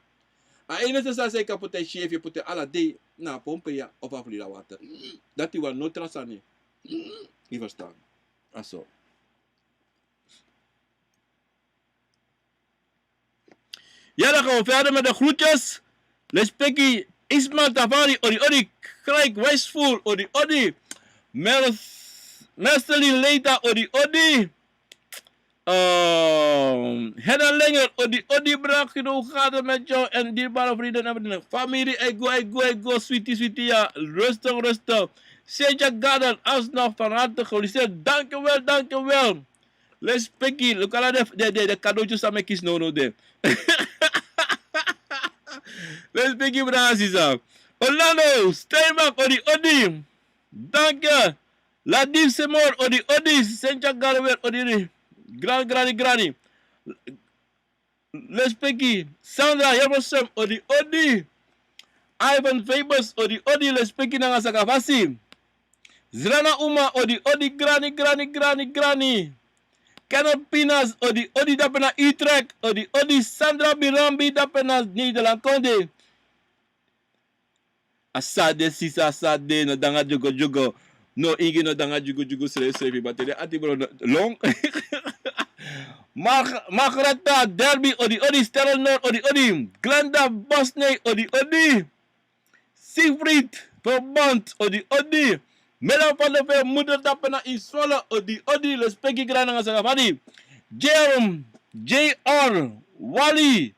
A enigste sani san yu kan poti en, si efu yu poti en ala dei na a pompe ya, of a flida watra. Dati wan no tra sani. Yu ferstan. A so. Ya, dan gaan we verder met de groetjes. Lespeki Ismael Tafari, odi, odi. Craig Wijsvoel, odi, odi. Mers-, Merceline Leita, odi, odi. Ehm, Hedda Lenger, odi, odi, brada Gino, hoe gaat het met jou en dierbare vrienden en vrienden? Familie, ego, ego, ego, sweetie, sweetie, ja. Rustig, rustig. Sentja Garden, alsnog van harte gefeliciteerd. Dankjewel, dankjewel. Lespeki, luku ala den, den, den, den cadeautjes san mi e kisi nownow de. Lespeki, brada, sisa. Orlando Steinbach, odi, odi. Dank je. Ladif Semor, odi, odi. Sentja Garwe, odi, odi. Gran, grani, grani. Lespeki. Sandra Hilversum, odi, odi. Ivan Fabus, odi, odi. Lespeki nanga sakafasi. Zrana Uma, odi, odi, grani, grani, grani, grani. Kenneth Pinas, odi, odi, dape na Utrecht, odi, odi. Sandra Birambi, dape na Nederland, konde. A sa de, sisa, a sa de, no danga dyugu dyugu. No, ingi no danga dyugu dyugu srefi srefi, ma te den ati bron no long. Mar-, Margaretha Derby, odi, odi, Sterrenor, odi, odi. Glenda Bosney, odi, odi. Siegfried Verband, odi, odi. Mela van der Veer, moeder dape na Iswala, odi, odi. Lespeki, grani nanga sakafasi. Jerome, J R, Wally.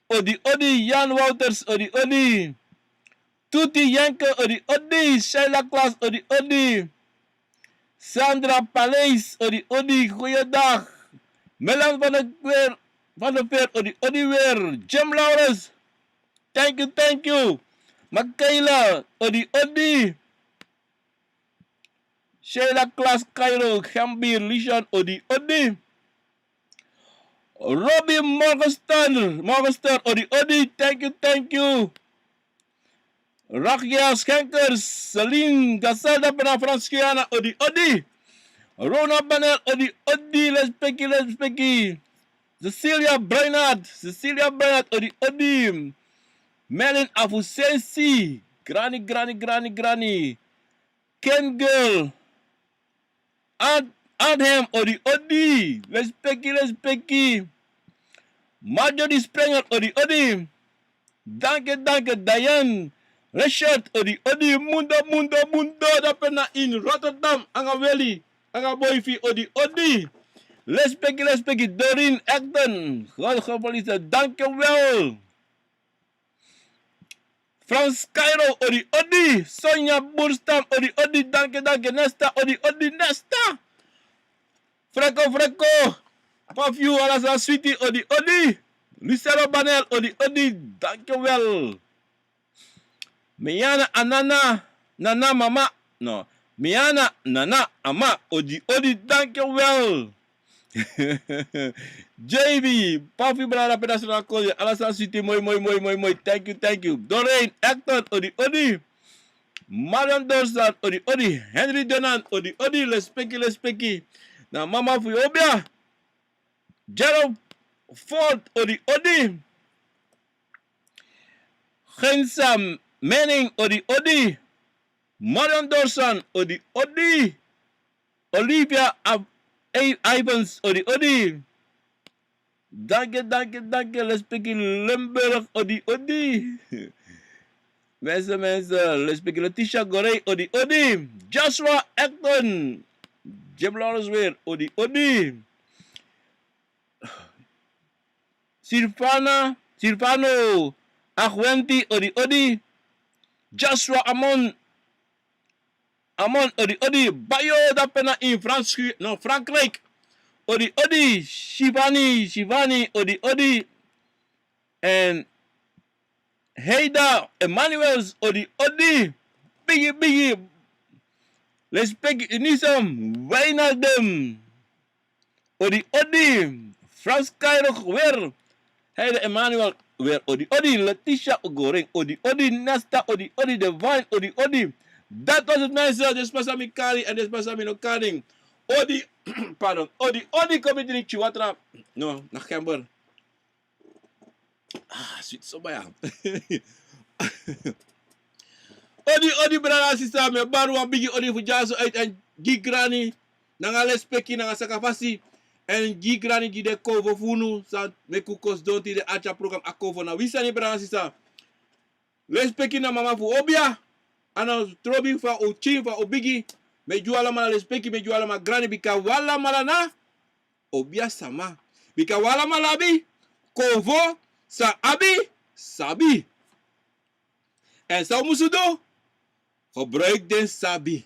Odi odi, Jan Wouters, odi odi. Tuti Jenke, odi odi. Sheila Klaas, odi odi. Sandra Paleis, odi odi, goeiedag. Melan van de Kwer, van de Veer, odi odi weer. Jim Laurens, thank you, thank you. Makaila, odi odi. Sheila Klaas, Cairo, Gambir, Lishan, odi odi. Robbie Morgenstern, Morgenstern, odi odi, thank you, thank you. Rakia Schenkers, Celine Gazelda, pena Frans Guyana, odi odi. Rona Banel, odi odi, lespeki, lespeki. Cecilia Breinat, Cecilia Breinat, odi odi. Melin Afusensi, grani, grani, grani, grani. Ken Girl, Ad, Adhem, odi odi, lespeki, lespeki. Marjorie Sprenger, odi odi. Danke, danke, Diane. Richard, odi odi. Mundo, mundo, mundo, dape na in Rotterdam, anga Weli, anga boifi, odi odi. Lespeki, lespeki, Doreen Acton. God gevalise, danke wel. Frans Cairo, odi odi. Sonia Burstam, odi odi. Danke, danke, Nesta, odi odi, Nesta. Freko, Freko. Pafiu, Alasa Sweetie, odi odi. Lucero Banel, odi odi. Danke wel. Miana Anana, Nana Mama. No. Miana Nana Ama, odi odi, danke wel. J B, Pafi Brada, pena sona kozi, Alasa Sweetie, moi, moi, moi, moi, moi. Thank you, thank you. Doreen Acton, odi odi. Marion Dorsan, odi odi. Henry Donan, odi odi. Lespeki, lespeki. Na mama fu yu obia. Gerald Ford, odi odi. Gensa Manning, odi odi. Marion Dorsan, odi odi. Olivia Ab-, I-, Ivans, odi odi. Danke, danke, danke. Lespeki Limburg, odi odi. Mensen, mensen, lespeki Letitia Gorey, odi odi. Joshua Acton, Jim Lawrence weer, odi odi. Silvana, Silvano Aguenti, odi odi. Joshua Amon, Amon, odi odi. Bayo, dape na in Frans, no, Frankrijk, odi odi. Shivani, Shivani, odi odi. En Heida Emmanuels, odi odi. Bigi, bigi. Lespeki Unisum, Wijnaldum, odi odi. Frans Cairo weer. Heida Emmanuel weer, odi odi. Letitia Ogoring, odi odi. Nesta, odi odi. Divine, odi odi. Dat was het, mensen. Dit is Pasami Kari en dit is Pasami Nokari. Odi, pardon. Odi odi, komi drinki watra. No, na gember. Ah, sweet so baya. Odi odi, brada, sisa, mi e bari wan bigi odi fu dyaso uit en gi grani nanga lespeki nanga sakafasi. En gi grani di de kon fu unu, san meki un kon sidon tide a tyari program a kon fu na wi sani, brada, sisa. Lespeki na mama fu obia. A no trobi fa un pikin, fa un bigi. Mi e gi un alamala lespeki, mi e gi un alamala grani, bika un alamala na obia sama. Bika un alamala abi, konfo san abi, sabi. En san un musu du, gebruik den sabi.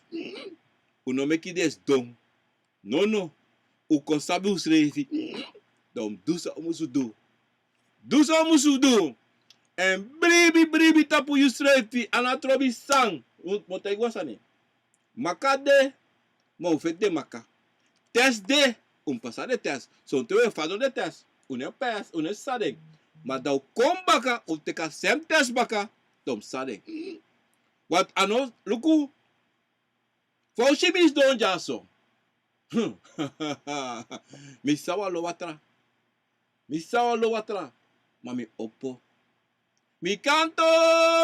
Un no meki den sidon. Nono. Un kon sabi unsrefi. Dan un mus du san un musu du. Du san un musu du. En bribi, bribi tapu yusrefi. A no trobi san. Un, mi o taigi wan sani. Maka de, ma un feti den maka. Test de, un pasa den test. Sonten un e fadon den test, un no e pasi, un no e sisa den. Ma dan un kon baka, un teki a sem test baka, dan un sisa den. Want a no, luku, fa un si mi sidon dyaso. Mi sisa wan lo watra. Mi sisa wan lo watra, ma mi opo. Mi kanto,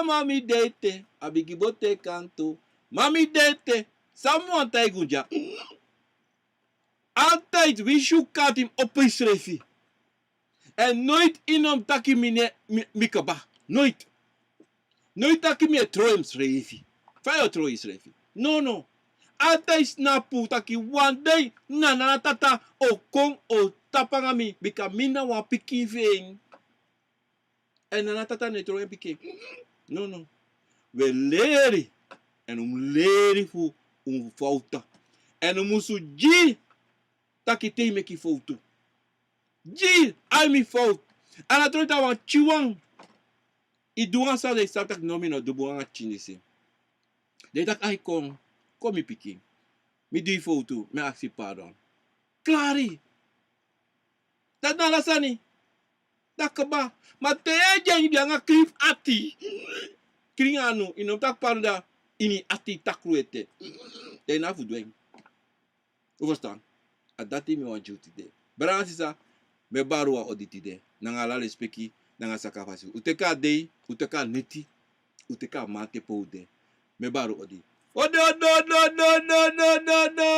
ma mi de ete, a bigi boto e kanto, ma mi de ete. San mi wani taigi un dya? Altijd winsi un kanti, mi opo yusrefi. En nooit yu no mus taki mi no e, mi, mi kaba. Nooit. Nooit taki mi e trowe misrefi. Fa yu o trowe yusrefi? Nono. Altijd snapu taki wan dei Nana na Tata o kon, o tapu nanga mi, bika mi na wan pikin fu en. Èn na a tata no e tron en pikin. No, no. Wi e leri. Èn un mus leri fu un fowtu. Èn un musu gi taki te yu meki fowtu. Gi, ai mi fowtu. A no tron taki wan pikinwan. I du wan sani, dan i sabi taki no, mi no du bun nanga pikin disi. Dan i taki ai kon, kon mi pikin. Mi du yu fowtu, mi e aksi pardon. Klari. Dati na ala sani. Dati kaba. Ma te yu e gi en yu de nanga krin fu ati, krin anu, i no mus taki pardon, da ini ati takru ete. Dan i no abi fu du en. Un ferstan? A dati mi wani gi un tide. Brada nanga sisa, mi e bari un wan odi tide. Nanga ala lespeki, nanga sakafasi. Un teki a dei, un teki a neti, un teki a mamanten pe un de. Mi e bari un odi. Odi, odi, odi.